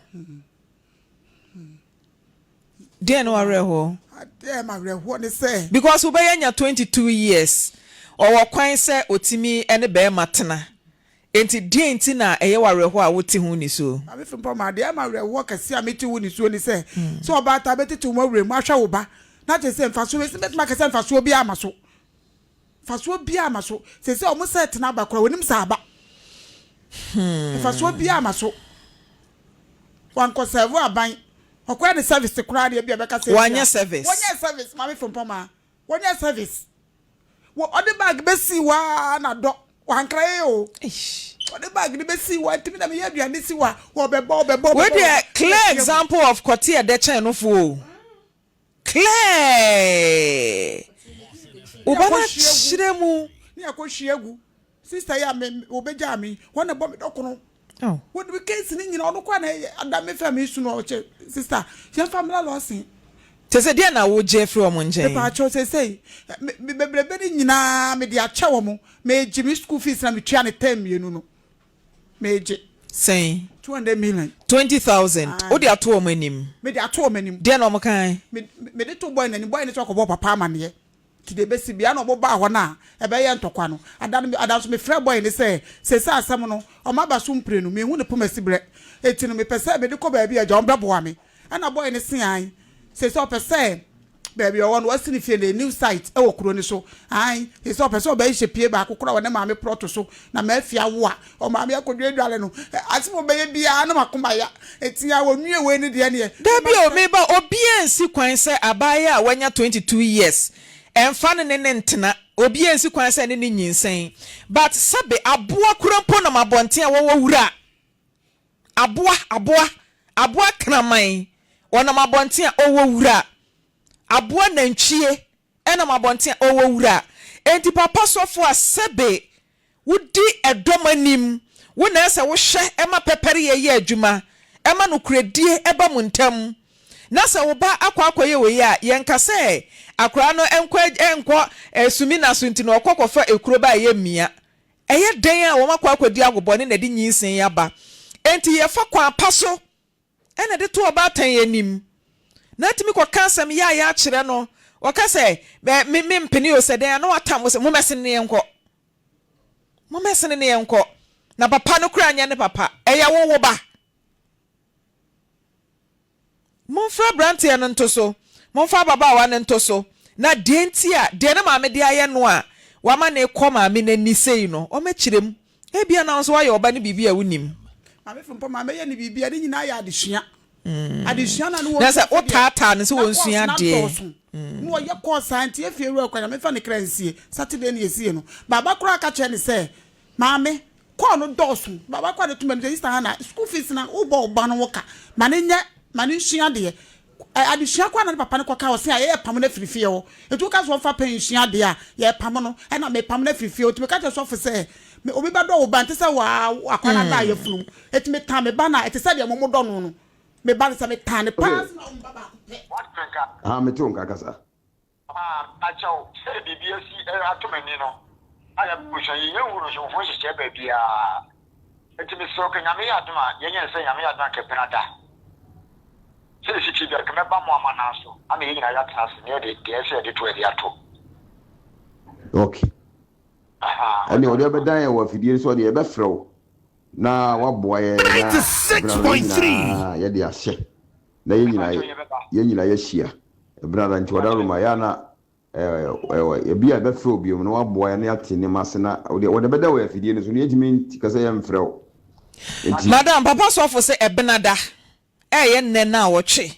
Deɛn ne w'awerɛhoɔ? Adeɛ a ɛma awerɛhoɔ ne sɛ. Because wobɛyɛ anya 22 years, ɔwɔ kwan sɛ ɔtumi ne barima tena. Enti deɛn nti na ɛyɛ wo awerɛhoɔ a wote ho nisuo? Maame Frimpong, Adeɛ a ɛma awerɛhoɔ kɛseɛ a mete ho nisuo ne sɛ, sɛ ɔbaatan bɛtete wo ma wuram ahwɛ wo ba, na kyerɛ sɛ mfasoɔ, mɛtumi aka sɛ mfasoɔ biara mma so. Mfasoɔ biara mma so. Seesei wɔn sɛ tena aba koraa, wɔnim sɛ aba. Mfasoɔ biara mma so. Wankɔ sɛvo aban. Ɔkɔyɛ ne service koraa deɛ ebia bɛka sɛ. Wanyɛ service. Wɔnyɛ service, Maame Frimpong ma. Wɔnyɛ service. Wɔ ɔde bag bɛsii hɔ ara na dɔ. Wankra yɛ o. Ɔde bag no bɛsii hɔ ntumi na meyɛ aduane si hɔ a wɔbɛbɔ wɔbɛbɔ wɔbɛbɔ. Wei deɛ clear example of kɔte ɛdɛ kyɛn no fo o. Clear. Wo ba no akyerɛ mu. Ne akɔhwie agu. Sister yi a me wɔbɛgyaa me wɔn na ɛbɔ me dɔkono. Wɔde me case no nyina ɔno koraa na ɛyɛ ada me fɛ me su no ɔkyɛ sister yɛmfa mmra lɔsen. Kyɛ sɛ deɛ na wogye afiri wɔn nkyɛn. Mepaakyɛw seesei me bebrebe no nyinaa mede akyɛ wɔn megye me school fees na metua ne term mmienu no megye. Sɛn? 200 million. 20,000 wode ato wɔn anim. Mede ato wɔn anim. Deɛ na wɔn kae? Me mede to boy n'anim boy no sɛ ɔkɔbɔ papa amaneɛ. Nti deɛ ɛbɛsi biara na wɔbaa hɔ no a, ɛbɛyɛ ntɔkwa no. Ada no, ada nso mefrɛɛ boy no sɛ, seesei asɛm no, wɔaba so mprenu, menhu ne poma siberɛ. Enti no, mepɛ sɛ mede kɔ baabi a agya wɔbɛboa me. Ɛna boy no se ae. Seesei ɔpɛ sɛ baabi a ɔwɔ no, wasi ne fie no, ɛyɛ new site wɔ kuro no so. Ae, seesei ɔpɛ sɛ ɔbɛhyehyɛ pie baako koraa wɔ ne maame prɔto so, na mafi awo a, ɔmaame akɔdwadware no. Asɛm a ɔbɛyɛ biara na m'akoma ya. Enti a wɔnwie wei no deɛ neɛ. Dabi o, me ba, obiara nsi kwan sɛ abaayewa a wanya 22 years Ɛmfa no ne no ntena. Obiara nsi kwan sɛ ne no nyinsɛn. But sɛbe aboa kura mpo nam abɔnten a wɔwɔ wura. Aboa, aboa, aboa kraman, ɔnam abɔnten a ɔwɔ wura. Aboa nantwie nam abɔnten a ɔwɔ wura. Enti papa sɔfo a sɛbe wodi ɛdɔm anim, wo na ɛsɛ wohwɛ ma pɛpɛreyɛ yɛ adwuma, ɛma nokorɛdie ba mo ntam. Na sɛ wo ba akɔ akɔyɛ wei a, yɛnka sɛ akwadaa no nkɔ nkɔ sumina so nti na ɔkɔ kɔfa ekuro ba a ɛyɛ mmia. Ɛyɛ dɛn a wɔakɔ akɔdi agobɔne na ɛde nyinsɛn yi aba? Enti yɛfa kwan pa so na ɛde to ɔbaatan anim, na atumi kɔka asɛm yaayaa kyerɛ no. Ɔka sɛ, Me, mempene o, sɛ dɛn a, na watam wo sɛ, Mommɛsene ne yɛnkɔ. Mommɛsene ne yɛnkɔ. Na papa no koraa nyɛ ne papa, ɛyɛ wo wo ba. Momfa aberanteɛ no nto so, momfa ababaawa no nto so, na deɛ nti a deɛ ne maame de ayɛ no a wama no rekɔ maame no ani sei no, ɔmmɛkyerɛ mu. Ebia na wo nso woayɛ wo ba no biribi a wonnim. Maame Frimpong, Maame yɛ no biribi a, ne nyinaa yɛ adesua. Adesua na ne Na sɛ wɔsua sɛdeɛ wotaataa no sɛ na course ɔnsua no adeɛ. adɔɔso. Na ɔyɛ course saa nti efie wura kwan, Nyame mfa ne kra nsie, Saturday na yɛsie no. Baaba koraa ka kyerɛɛ no sɛ, Maame, Call no dɔɔso. Baba kɔ ade to m'anim sɛ, Sister Hannah, school fees na wobɔ wo ba no ho ka. Ma no nyɛ, ma no nsua adeɛ. Adesua koraa na ne papa no kɔka ɔse a yɛrepam no afiri fie hɔ. Nti woka sɛ ɔmfa pɛn nsua adeɛ a, yɛrepam no. Ɛna mepam no afiri fie hɔ. Nti meka kyerɛ sɔfo sɛ, me, obi bɛdɔ wo ba, ɛnte sɛ wo ara akwadaa no ada yafunu mu. Nti metan me ba no a, ɛte sɛ deɛ mo modɔ no no. Me ba no, sɛ metan no paa sɛ mawo me ba baako pɛ. Haa mete wo nka kasa. Paa akyɛw sɛ biribi asi ato m'ani no a yɛabusua yi yɛnhu no so ho nhyehyɛɛ baabiara nti mesrɛ wo ka Nyame yɛ adom a yɛnyɛ no sɛ Nyame yɛ adom a nka pena da sɛ ɛsi ti biara nka mɛba mo amanan so ama yɛn nyinaa yɛatena ase na yɛde deɛ ɛsɛ yɛde to yɛde ato. Ok. Ɛne ɔde ɔbɛdan yɛn wɔ afidie no so ɔde yɛbɛfrɛ wo na waboa yɛn na ɛberɛ no yɛn nyinaa yɛde ahyɛ na yɛn nyinaa yɛn nyinaa yɛahyia ɛberɛ ara nti ɔda Roma yɛ a na ebi a ɛbɛfrɛ wo biom na waboa yɛn na yɛate nneɛma ase na wɔde wɔde bɛda wɔ afidie no so no yɛntumi nka sɛ yɛmfrɛ wo nti. Madam, papa sɔfo sɛ ɛbenada ɛyɛ nnɛ naawɔtwe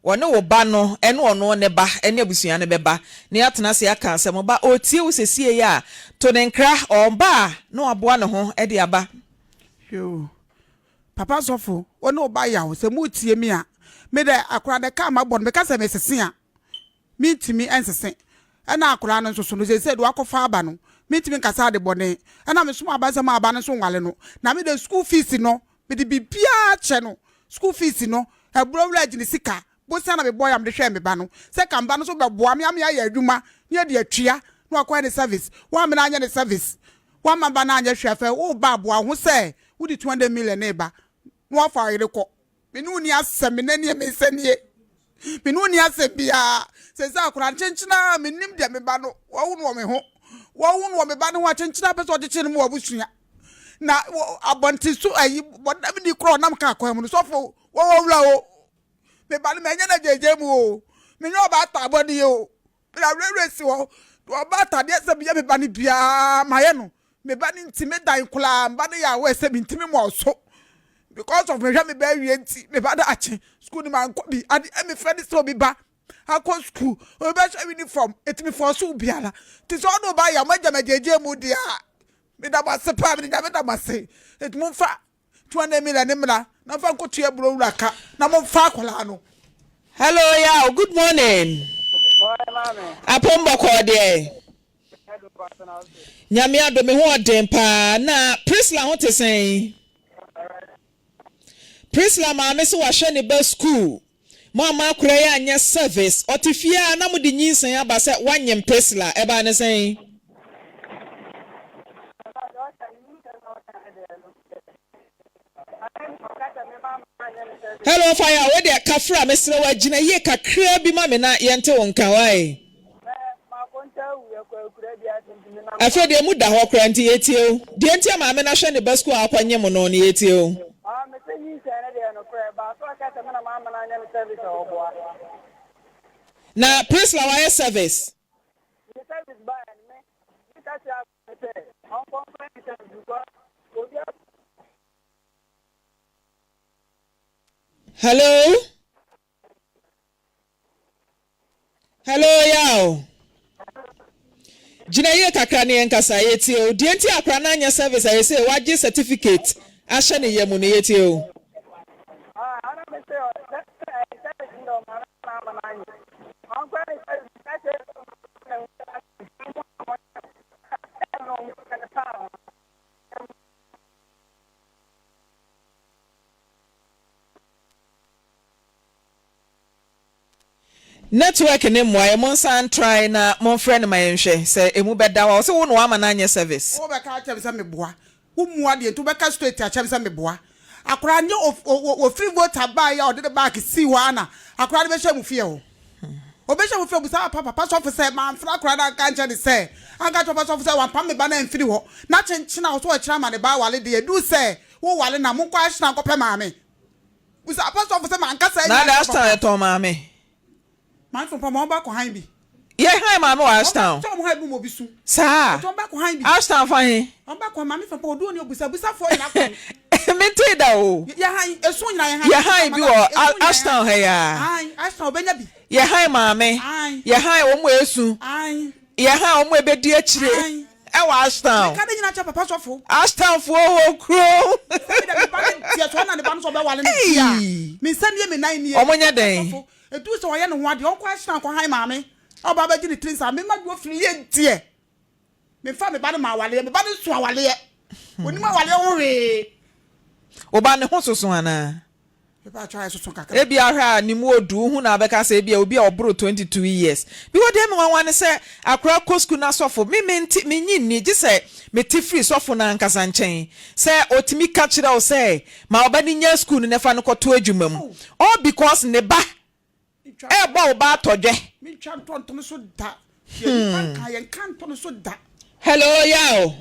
wɔne wo ba no ɛne ɔno ne ba ɛne abusua no bɛba na yɛatena ase aka asɛm ba ɔretie wo sesiei a to ne nkra ɔba a na waboa ne ho de aba. Yoo Papa sɔfo, wo ne wo ba yaw, sɛ moretie me a, me dɛ akwadaa no ɛka a mabɔ no, meka sɛ mesese a, mentumi nsese. Ɛna akwadaa no nso so no, seesei deɛ wakɔfa aba no, mentumi nka sɛ ade bɔne. Ɛna mesom aba sɛ ma aba no nso nwale no. Na me deɛ school fees no, mede biribiara kyɛ no. School fees no, aburo wura gye ne sika, Bosea na mebɔe a mede hwɛɛ me ba no. Sɛ ka me ba no nso bɛboa me ama yɛayɛ adwuma na yɛde atua na wakɔyɛ ne service. Woammena anyɛ ne service. Woamma ba no anyɛ hwee afei woreba aboa wo ho sɛ wode 200 million reba na woafa wo yere kɔ. Me ne wo nni asɛm, me nan nie, me nsa nie. Me ne wo nni asɛm biara. Seesei akwadaa no kyenkyen ara mennim deɛ me ba no wahu no wɔ me ho. Wahu no wɔ me ba no ho a kyenkyen ara pɛ sɛ ɔkyekyere no ma w'abusua. Na abɔnten so ayi bɔdam ni koraa ɔnam kaa kwan mu no sɔfo wɔwɔ wura o. Me ba no manyɛ no agyagya mu o. Menyɛ ɔbaatan bɔne o. Mede awerɛwerɛ si hɔ. Deɛ ɔbaatan deɛ sɛ meyɛ me ba no biara mayɛ no. Me ba no nti me dan koraa me ba no yɛ aware sɛ mentumi mmɔɔ so. Because of mehwɛ me ba awie nti me ba daakye school no mankɔ bi. Ade a mefrɛ ne sɛ obi ba akɔ school obi bɛhyɛ uniform ɛti me force obiara. Nti sɛ ɔne ɔba yɛ a moagya me agyagya mu deɛ a meda mo ase paa mede Nyame da mo ase. Nti momfa 200 million no mmra na mfa nkɔtua aburo wura ka na momfa akwadaa no. Hello Yaw, good morning. Morning maame. Apom bɔkɔɔ deɛ. Nyame adom me ho ɔden paa na Priscilla ho te sɛn? Priscilla maame se wahwɛ ne ba school mo amma akora yi anyɛ service ɔte fie a na mode nyinsɛn aba sɛ wanyem Priscilla ɛbaa ne sɛn? Hello fire wo deɛ kafra mesrɛ wo agyina yie kakraa bi ma me na yɛnte wo nka wai. Afei deɛ mu da hɔ koraa nti yɛtie wo. Deɛ nti a maame no ahwɛ ne ba sukuu a akɔ nyem no no yɛtie wo. Na Priscilla wayɛ service. Hello. Hello, Yao. Gyina yie kakra ne yɛnkasa, yɛtie o. Deɛ nti a akwadaa no anyɛ service a yɛsei wagye certificate ahyɛ ne yam no, yɛtie o. Network no mmoa yɛn, monsan try na monfrɛ no ma yɛnhwɛ sɛ ɛmu bɛda hɔ a. Ɔse wo na wama no anyɛ service. Wo bɛka akyerɛ me sɛ meboa. Wo mua deɛ nti wo bɛka straight akyerɛ me sɛ meboa. Akwadaa nyɛ ofiri voter baa yi a ɔde ne bag sii hɔ ara na akwadaa no bɛhyɛ mo fie hɔ. Ɔbɛhyɛ mo fie ɔbusa papa papa sɔfo sɛ mamfrɛ akwadaa no anka ankyerɛ no sɛ anka akyerɛ papa sɔfo sɛ wampam me ba no amfiri hɔ na kyenkyen a ɔsɛ ɔkyerɛ ama ne ba awale deɛ ɛduru sɛ wo wale no a monkɔ ahyena nkɔpɛ maame. Bisa apɔstɔfo sɛ manka saa Na nyinaa nkyerɛ Ashtown papa. yɛtɔn maame. Maame fo mpa ma wɔn ba kɔ han bi. Yɛ han maame wɔ Ashtown. Wɔn ba kyɛ wɔn han bi ma obi su. Saa. Ɛkyɛ wɔn ba kɔ han bi. Ashtown fa he? Wɔn ba kɔ han maame fo mpa odu oni obusa busa foɔ nyinaa kɔ he. Mentee da o. Yɛ han esu nyinaa yɛ han. Yɛ han bi wɔ Ashtown ha yi aa. Ae Ashtown obenya bi. Yɛ han maame. Ae. Yɛ han wɔn a esu. Ae. Yɛ han wɔn a ebedi akyire. Ae. Ɛwɔ Ashtown. Meka ne nyinaa kyerɛ papa sɔfo. Ashtown foɔ wɔ kuro. Sɛ me de me ba no deɛ sɛ ɔna ne ba no sɛ ɔbɛwale no deɛ a, me nsa nie me nan nie. Ɔmo nyɛ dɛn? Sɔfo, ɛduru sɛ ɔyɛ ne ho adeɛ, ɔnkɔ Ashtown nkɔ han maame a ɔba abɛgye ne tiri nsa. Me ma deɛ ɔfiri yie deɛ, memfa me ba no ma awaleɛ. Me ba no nso awaleɛ. Ɔnim awaleɛ ho hwee. Wo ba ne ho soso anaa? Ebia hwɛ a ne mu odu, wohu no a wobɛka sɛ ebia obi a ɔboro 22 years. Because deɛ ɛyɛ me nwanwa ne sɛ akwadaa kɔ sukuu na sɔfo, me mente, mennye nni, gye sɛ mete firi sɔfo no ankasa nkyɛn sɛ ɔtumi ka kyerɛ wo sɛ ma wo ba no nya sukuu no na fa no kɔto adwuma mu. All because ne ba Ɛbɔ wo ba atɔdwɛ. Mentwa ntɔ nto no so da. Deɛ nipa nka yɛnka nto no so da. Hello Yaw.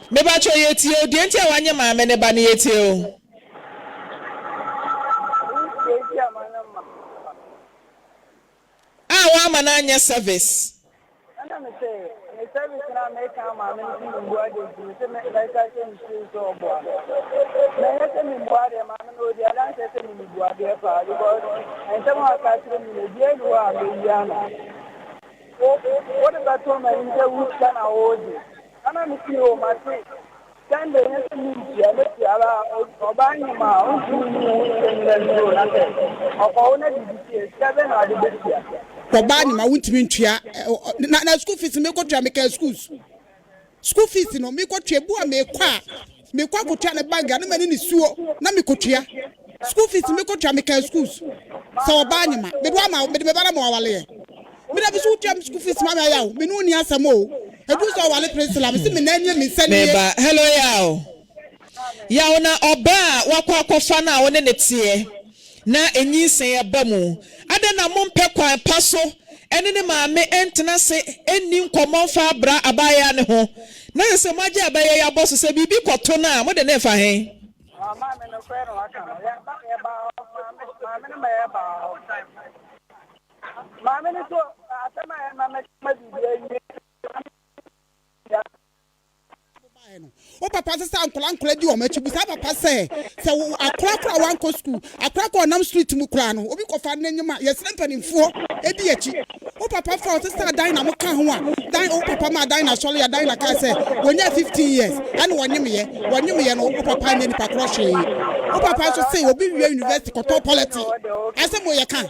Mepakyɛw yɛtie o, deɛ nti a wanye maame ne ba no yɛtie o. A wamma no anyɛ service. Ɛna me se, me service no a meka ama me nso memmua deɛ nti me se mɛka kyerɛ me sukuu sɛ ɔboa me. Na ɛnyɛ sɛ memmua deɛ maame no ɔdi adanseɛ sɛ me mebua deɛ paa because nsɛm a ɔka kyerɛ me no ebiara nni hɔ a mɛyi ano. Wo wode bɛto m'anim sɛ wo sika na wogye. Ɛna me se o mate. Sunday nyɛ sɛ mentua, mɛtua ba ɔbaa nyem a ɔntumi nyi ne ho sika nyina ntuo na sɛ ɔkɔwo na biribi si a sika bɛn na ɔde bɛtua. Ɔbaa nyem a wontumi ntua na na school fees mekɔtua mekaa schools school fees no mekɔtua ebu a mekɔ a mekɔ akɔtua ne bank a ne m'ani ne suo na mekɔtua school fees mekɔtua mekaa schools sɛ ɔbaa nyem a mede ama mede me ba na ma wawaleɛ Me da bi so wotua me school fees ma me ayɛ o me ne wo ni asɛm o ɛduru sɛ ɔwale Priscilla me se me nan nie me nsa nie. Meba hello Yaw Yaw na ɔbaa a wakɔ akɔfa no a wo ne no teɛ na nyinsɛn aba mu adɛn na mompɛ kwan pa so ɛne ne maame ntena ase nni nkɔmmɔ mfa abra abaayewa no ho na sɛ sɛ moagye abaayewa yi abɔ so sɛ biribi kɔto no a mode no refa he? Maame nokorɛ na waka no yɛba yɛbaa hɔ maame maame no ma yɛbaa hɔ. Maame no so asɛm a ɛma mɛka biribi awie. Wo papa sɛ sɛ nkwadaa nkwadaa di wɔn akyi bisa papa sɛ sɛ wo akora kora wankɔ sukuu akora kora ɔnam street mu koraa no obi kɔfa n'anim a yɛsrɛ mpanimfoɔ edi akyi wo papa fa ɔsɛ sɛ adan na mo ka ho a dan wo papa ma adan na sɔre adan na kaa sɛ wɔnya 15 years ɛna wɔnyemeyɛ wɔnyemeyɛ no wo papa nyɛ nipa korɔ hwee wo papa nso sɛ obi wie university kɔtɔ politics asɛm wɔ yɛ ka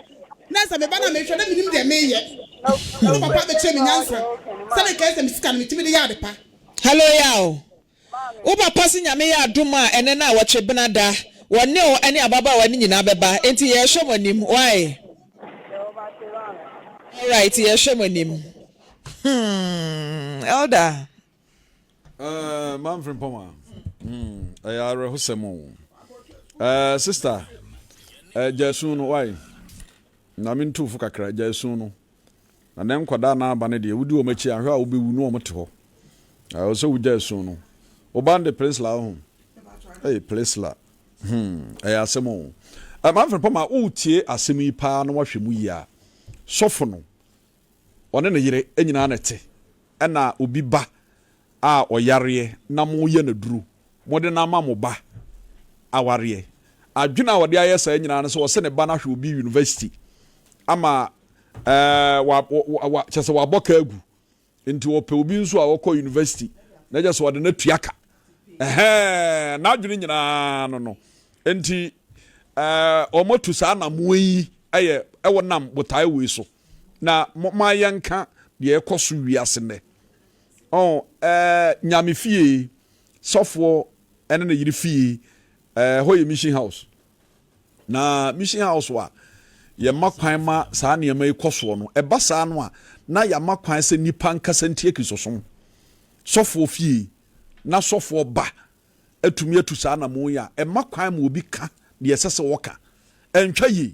Na sɛ meba na mehwɛ na menim deɛ mereyɛ, na wo papa bɛkyerɛ me nyansa sɛdeɛ nka ɛsɛ sɛ me sika no metumi de yɛ ade pa. Hello Yaw, wo papa se Nyame yɛ adom a ɛnɛ na awɔtwe bena da wɔne wo ɛne ababaawa no nyinaa bɛba enti yɛrehwɛ mo anim wai? Alright yɛrehwɛ mo anim hmm Elder. Eh, Manfred Mpoma, hmm, ɛyɛ awerɛhosɛm o. Eh, sister, eh, gya esu no, why? Na me ntufo kakra, gya esu no. Na ne nkwadaa na aba no deɛ, wodi wɔn akyi ahwɛ a wobɛwu no wɔn te hɔ. Ɛwɔ sɛ wogya esu no. Woba no de Priscilla ho. Hey, Priscilla. Hmm, ɛyɛ asɛm o. Eh, Manfred Mpoma, wotie asɛm yi paa na wahwɛ mu yie a, sɔfo no, ɔne ne yere nyinaa na ɛte, ɛna obi ba a ɔyareɛ na moyɛ no aduro, mode no ama mo ba awareɛ. Adwene a ɔde ayɛ saa nyinaa no sɛ ɔsɛ ne ba no ahwɛ obi university ama ɛɛ wa wa wa kyɛ sɛ wabɔ ka agu. Nti ɔpɛ obi nso a ɔkɔ university na kyerɛ sɛ ɔde no atua ka. Ɛhɛɛ, n'adwene nyinaa no no. Nti ɛɛ wɔatu saa anamoa yi ɛyɛ ɛwɔ nam botae wei so. Na momma yɛnka deɛ ɛkɔ so wiase nnɛ. Ɔn ɛɛ Nyame fie, sɔfoɔ ɛne ne yere fie, ɛɛ hɔ yɛ mission house. Na mission house a yɛma kwan ma saa nneɛma yi kɔ soɔ no, ɛba saa no a, na yɛama kwan sɛ nnipa nkasa ntia Kristosom. Sɔfoɔ fie na sɔfoɔ ba atumi atu saa anammɔn yi a, ɛma kwan ma obi ka deɛ ɛsɛ sɛ ɔka. Ɛntwa yie.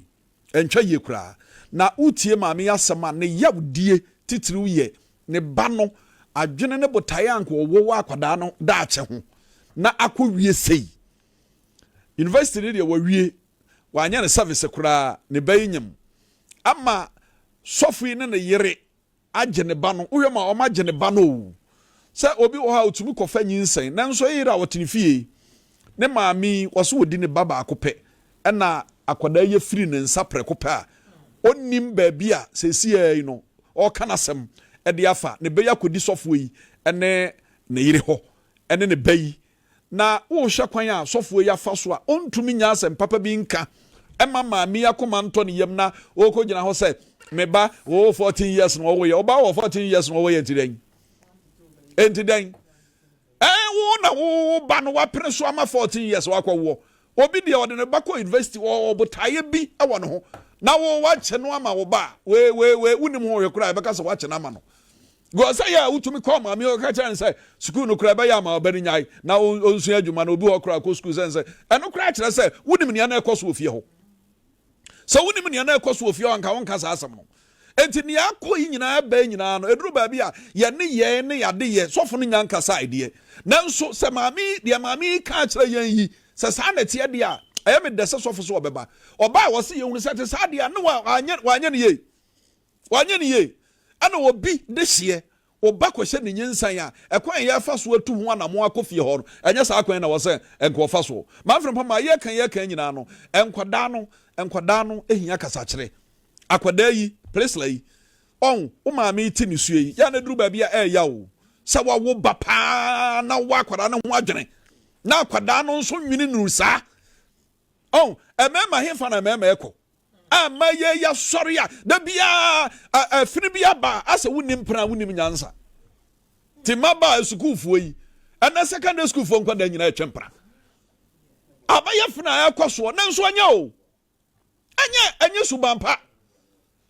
Ɛntwa yie koraa. Na wotie maame yi asɛm a, ne yawdie titiriw yɛ ne ba no adwene ne botaeɛ a anka ɔwɔ wɔ akwadaa no daakye ho na akɔwie sei. University no deɛ wawie, wanyɛ ne service koraa, ne ba yi nyem ama sɔfo yi ne ne yere agye ne ba no. Wohwɛ ma wɔn agye ne ba no o. Sɛ obi wɔ hɔ a otumi kɔfa nyinsɛn, nanso ɛyɛ yere a ɔte ne fie, ne maame yi wɔso wɔdi ne ba baako pɛ, ɛna akwadaa yi afiri ne nsa prɛko pɛ a ɔnnim baabi a seesei yi no ɔreka n'asɛm de afa ne ba yi akɔdi sɔfoɔ yi ne ne yere hɔ ne ne ba yi Na wohwɛ kwan a sɔfoɔ yi afa so a ɔntumi nnya asɛm papa bi nka mma maame yi akoma ntɔ ne yam na ɔrekɔgyina hɔ sɛ me ba oo 14 years na ɔwoyɛ ɔba wɔ 14 years na ɔwoyɛ nti dɛn enti dɛn ɛn wo na wo ba no wapene so ama 14 years wakɔwoɔ obi deɛ ɔde ne ba kɔ university ɔwɔ botaeɛ bi wɔ ne ho na wo wakyɛ no ama wo ba a wei wei wei wonim ho hwɛ koraa ɛbɛka sɛ wakyɛ no ama no Because sɛ yɛ a wotumi kɔ maame ɔka kyerɛ no sɛ sukuu no koraa ɛbɛyɛ ama ɔba no nyae na ɔnsua adwuma no obi hɔ koraa kɔ sukuu sɛn sɛ ɛno koraa kyerɛ sɛ wonim nea na ɛkɔ so wɔ fie hɔ. Sɛ wonim nea na ɛkɔ so wɔ fie hɔ anka wonka saa asɛm no. Enti nea akɔ yi nyinaa ɛbɛn nyinaa no ɛduru baabi a yɛne yɛn ne yɛade yɛ sɔfo no nya nkasa deɛ. Nanso sɛ maame yi deɛ maame yi ka akyerɛ yɛn yi sɛ saa na ɛteɛ deɛ a ɛyɛ me dɛ sɛ sɔfo so ɔbɛba. Ɔbaa a wɔse yɛhunu sɛ te saa deɛ a ne wanyɛ wanyɛ no yie. Wanyɛ no yie. Ɛna obi dehyeɛ, wo ba kɔhyɛ ne nyinsɛn a, ɛkwan a yɛfa so atu ho anamon akɔ fie hɔ no, ɛnyɛ saa kwan na ɛwɔ sɛ nka ɔfa soɔ. Manfrɛ mpa ma yɛka yɛka nyinaa no, nkwadaa no, nkwadaa no hia kasakyerɛ. Akwadaa yi, Priscilla yi, ɔn, wo maame yi te nisuo yi, yɛ a na ɛduru baabi a ɛɛya o, sɛ wawo ba paa na wowɔ akwadaa no ho adwene, na akwadaa no nso nwene nuru saa. Ɔn, mmarima hefa na mmarima ɛkɔ? Ama yɛ yɛasɔre a, da biara afini bi aba a, asɛ wonim mpena, wonim nyansa. Te mmabaa sukuufoɔ yi, ɛnɛ secondary sukuufoɔ nkwadaa nyinaa ɛtwe mpena. Abayɛ fene a ɛkɔ soɔ, nanso ɛnyɛ o. Ɛnyɛ, ɛnyɛ suban pa.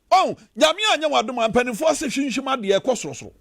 Ɔn, Nyame anyɛ w'adom a, mpanimfoɔ ase hwinhwim adeɛ ɛkɔ sorosoro.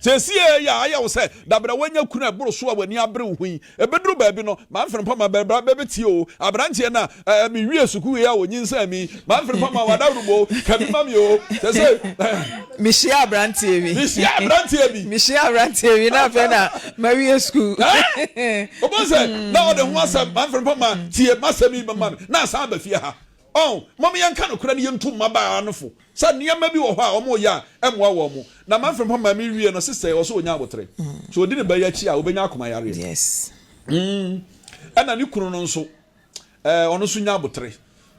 Seesie yɛ a ayɛ wo sɛ dabrɛ woanya kunu a ɛboro so a w'ani abere wo ho yi. Ɛbɛduru baabi no, mamfene mpa ma bɛbra bɛbɛtie o. Aberanteɛ no a ɛɛ mewie sukuu yi a ɔnyinsɛn me yi, mamfene mpa ma w'adaworobo o, ka bi ma me o. Sɛsɛ ɛɛ. Mehyia aberanteɛ bi. Mehyia aberanteɛ bi. Mehyia aberanteɛ bi na afei na mawie sukuu. Ɛɛ, wobɛhu sɛ na ɔde ho asɛm, mamfene mpa ma tie m'asɛm yi ma me, na asan aba fie ha. Ɔn, mom yɛnka nokorɛ na yɛntu mmabaa no fo sɛ nneɛma bi wɔ hɔ a wɔyɛ a ɛmmoa wɔn. Na Manfred mpo maame wie no sesɛɛ ɔsɛ ɔnya aboterɛ. Sɛ ɔdi ne ba yi akyi a ɔbɛnya akoma yareɛ. Yes. Mm. Ɛna ne kunu no nso, ɛɛ ɔno nso nya aboterɛ.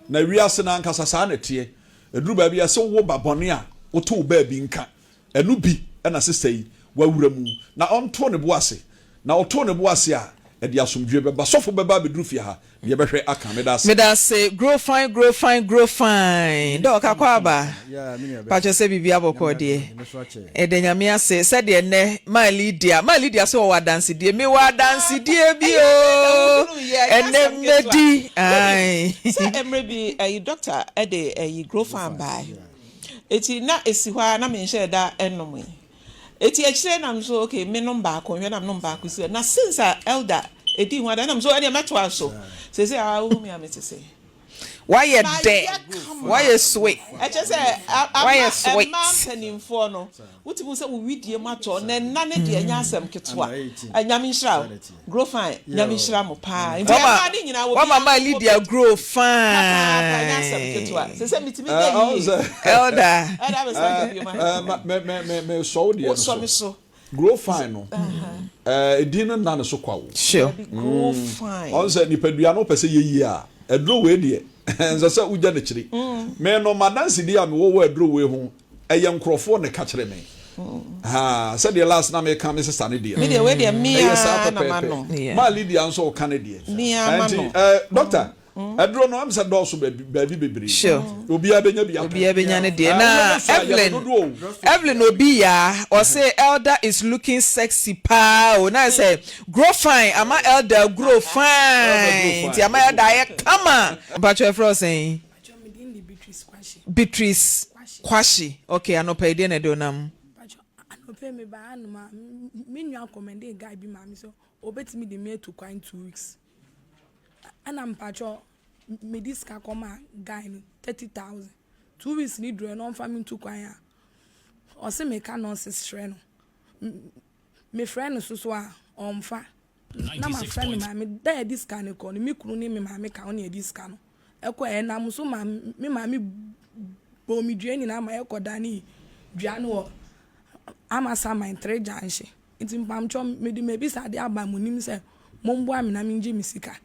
Na wiase no ankasa saa na ɛteɛ. Ɛduru baabi a sɛ wowo ba bɔne a, woto wo baabi nka. Ɛno bi na sesa yi wawura mu na ɔntoo ne bo ase. Na ɔtoo ne bo ase a, ɛde asomdwoeɛ bɛba. Sɔfo bɛba abɛduru fie ha na yɛbɛhwɛ aka. Meda ase. Meda ase. Grow fine grow fine grow fine Doc Akwaaba pakyɛ sɛ biribi abɔkɔɔ deɛ yɛda Nyame ase sɛdeɛ nnɛ maa Lydia maa Lydia sɛ ɔwɔ adansedie mewɔ adansedie bi oo ɛnnɛ mɛdi ae. Sɛ mmerɛ bi ɛyi doctor ɛde ɛyi grow fine bae. Eti na esi hɔ ara na menhyɛɛ da nnomee. Eti akyire na me so okay menom baako nhwɛ na menom baako si hɔ. Na since a elder edii ho adanse na me so ɛneɛ mɛtoa so. Seesei a wohu me a mete sei. Woayɛ dɛ, woayɛ sweet, Ɛkyerɛ sɛ ama woayɛ sweet. mmaa mpanimfoɔ no wotumi hu sɛ wo wedeɛ mu atɔ na ɛna no deɛ ɛnyɛ asɛm ketewa. Nyame nhyira wo. Grow fine Nyame nhyira mo paa nti Wama ɛmaa ne nyinaa wama obiara ma nso wɔ Lydia bi grow papaapa ɛnyɛ asɛm ketewa fine. sɛ sɛ metumi da yie Elder. Elder abɛsa nka bio ma Me me me me sɔ wo deɛ no wosɔ so. me so Grow fine no eh, edin no nna ne so kwa o. Sure. Dabi grow fine. Ɔn sɛ nipadua no wopɛ sɛ yɛ yie a, aduro wei deɛ ɛnsɛ sɛ wogya n'akyiri. Me no m'adansedi a mewɔ wɔ aduro wei ho, ɛyɛ nkorɔfoɔ na ɛka kyerɛ me. Haa sɛdeɛ last na meka me sister ne deɛ Me deɛ wei deɛ me ɛyɛ saa ara na pɛpɛɛpɛ. manom. Maa Lydia nso ɔka ne deɛ. Me ara Ɛnti manom. eh, doctor, aduro no ɛm sɛ dɔɔso baabi baabi bebree. Sure. Obiara bɛnya bi atɔ. Obiara bɛnya ne deɛ. Ah, Na wobɛnya so a yɛ no Evelyn dodoɔ o. Evelyn Obi Yaa ɔse Elder is looking sexy paa o. Na ayɛ sɛ grow fine ama Elder grow Elder grow fine fine. nti ama Elder ayɛ kama. Mpakyɛ yɛfrɛ wo sɛn? Mpakyɛ me din de Beatrice Kwahye. Beatrice Kwahye ok anɔpa yi deɛ na ɛde wo nam? Mpakyɛ anɔpa yi me baa hanom a me nua kɔmɛndee guy bi maa me sɛ ɔbɛtumi de me atu kwan 2 weeks ɛna mpakyɛ me de sika kɔmaa guy no 30,000 2 weeks ni duru na ɔmfa me ntu kwan a ɔse meka nonsense kyerɛ no mefrɛ no so so a ɔmfa na mafrɛ me maame da yɛde sika no kɔ no me kunu ne me maame ka ho na yɛde sika no ɛkɔ ɛnam so ma me maame bɔ me dua nyinaa ma yɛkɔ dane dua no wɔ Amasaman 3 junction nti mpamkyɛ mede mabisa de aba mo nim sɛ momboa me na mengye me sika.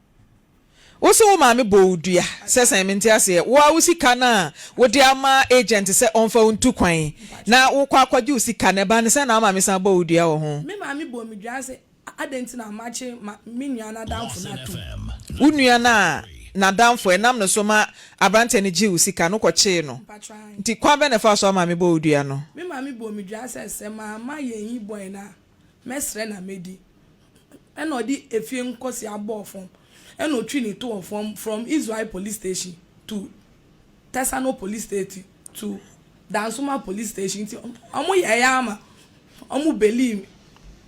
Wo se wo maame bɔ wo dua sɛ sɛn mente aseɛ wo a wo sika no a wode ama agent sɛ ɔmfa wo ntu kwan na wokɔ akɔgye wo sika no ɛbaa ne sɛn na wo maame san bɔ wo dua wɔ ho? Me maame bɔ me dua sɛ adɛn nti na makye ma me nua n'adamfo no atom. Wo nua no a n'adamfo ɛnam no so ma aberanteɛ no gyee wo sika no kɔkyee no Mpatran. nti kwan bɛn na ɛfaa so a maame bɔ wo dua no? Me maame bɔ me dua sɛ sɛ mamma yɛnyi boy no a mɛsrɛ na mɛdi ɛna ɔde efie nkɔsia bɔɔ fam ɛna otwi ne to wɔ fam from Israel police station to Tesano police station to Dansoma police station nti ɔmo yɛ ɛyɛ ama ɔmo believe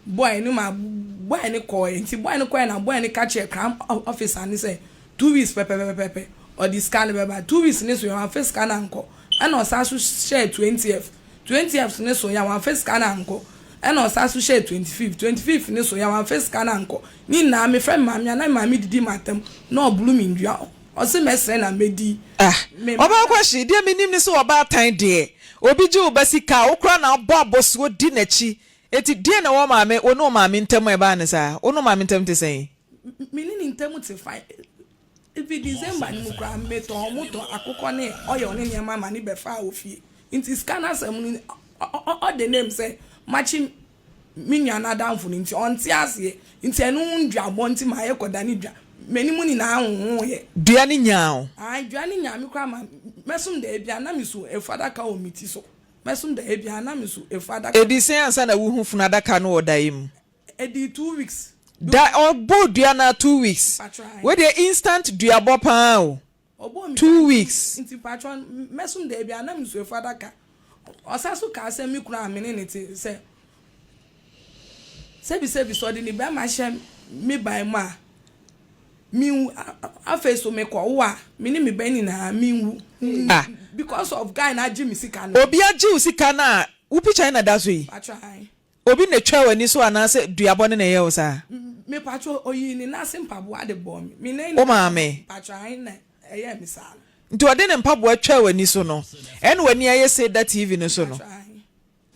boy no ma boy no kɔɛ nti boy no kɔɛ na boy no ka kyerɛ crime officer ne sɛ 2 weeks pɛpɛpɛpɛ ɔde sika no bɛba 2 weeks ne so yɛ wɔamfa sika no ankɔ ɛna ɔsan so hyɛɛ 20th 20th ne so yɛ wɔamfa sika no ankɔ ɛna ɔsan so hyɛɛ 25th 25th ne so yɛ wɔamfa sika no ankɔ ne nyinaa mefrɛ me maame a na me maame didi m'atam na ɔboro me ndua ɔse mɛsrɛ na mɛdi. Ah ɔbaa kwahye deɛ menim ne sɛ ɔbaatan deɛ obi gye wo ba sika a wo koraa na wobɔ abɔsoɔ di n'akyi enti deɛn na ɛwɔ wo maame wo ne wo maame ntam a ɛbaa no saa wo ne wo maame ntam te sɛn? Me ne ne ntam te fine efi December no mu koraa metɔn ɔmo tɔ akokɔ ne oil ne nneɛma ma ne bɛfaa wɔ fie nti sika no asɛm no ɔde name sɛ makye me nua n'adamfo no nti ɔnte aseɛ nti ɛno ho nduabɔ nti ma ayɛ kɔda ne dua m'anim nyinaa honhon yɛ. Dua no nyaa wo. Ae dua no nyaa me koraa ma mɛsom da ebia na me so efu adaka wɔ me ti so mɛsom da ebia na me so efu adaka. Edi sɛn ansa na wuhu funu adaka no wɔ daeɛ mu? Edii 2 weeks. Da ɔbɔɔ dua no ara 2 weeks. Wei deɛ instant duabɔ paa o. Ɔbɔɔ me Two dua weeks. nti mpakyɛw mɛsom da ebia na me so efu adaka ɔsan so kaa sɛ me kunu a me ne ne te sɛ sɛbi sɛbi sɛ ɔde ne bɛrima hyɛ me ban mu a minwu afei so mekɔwo a me ne me ba nyinaa minwu Ah. because of guy na agye me sika no. Obi agye wo sika no a wo picture yi na da so yi? Mpakyɛw ae. Obi na etwa w'ani so anaasɛ duabɔ no na ɛyɛ wo saa? Mepakyɛw oyii ne nan ase mpaboa de bɔɔ me. Me nan Wo maame? Mpakyɛw ae na ɛyɛɛ me saa no. Nti ɔde ne mpaboa twaa w'ani so no ɛna w'ani ayɛ sei da TV no so no? Mpakyɛw ae.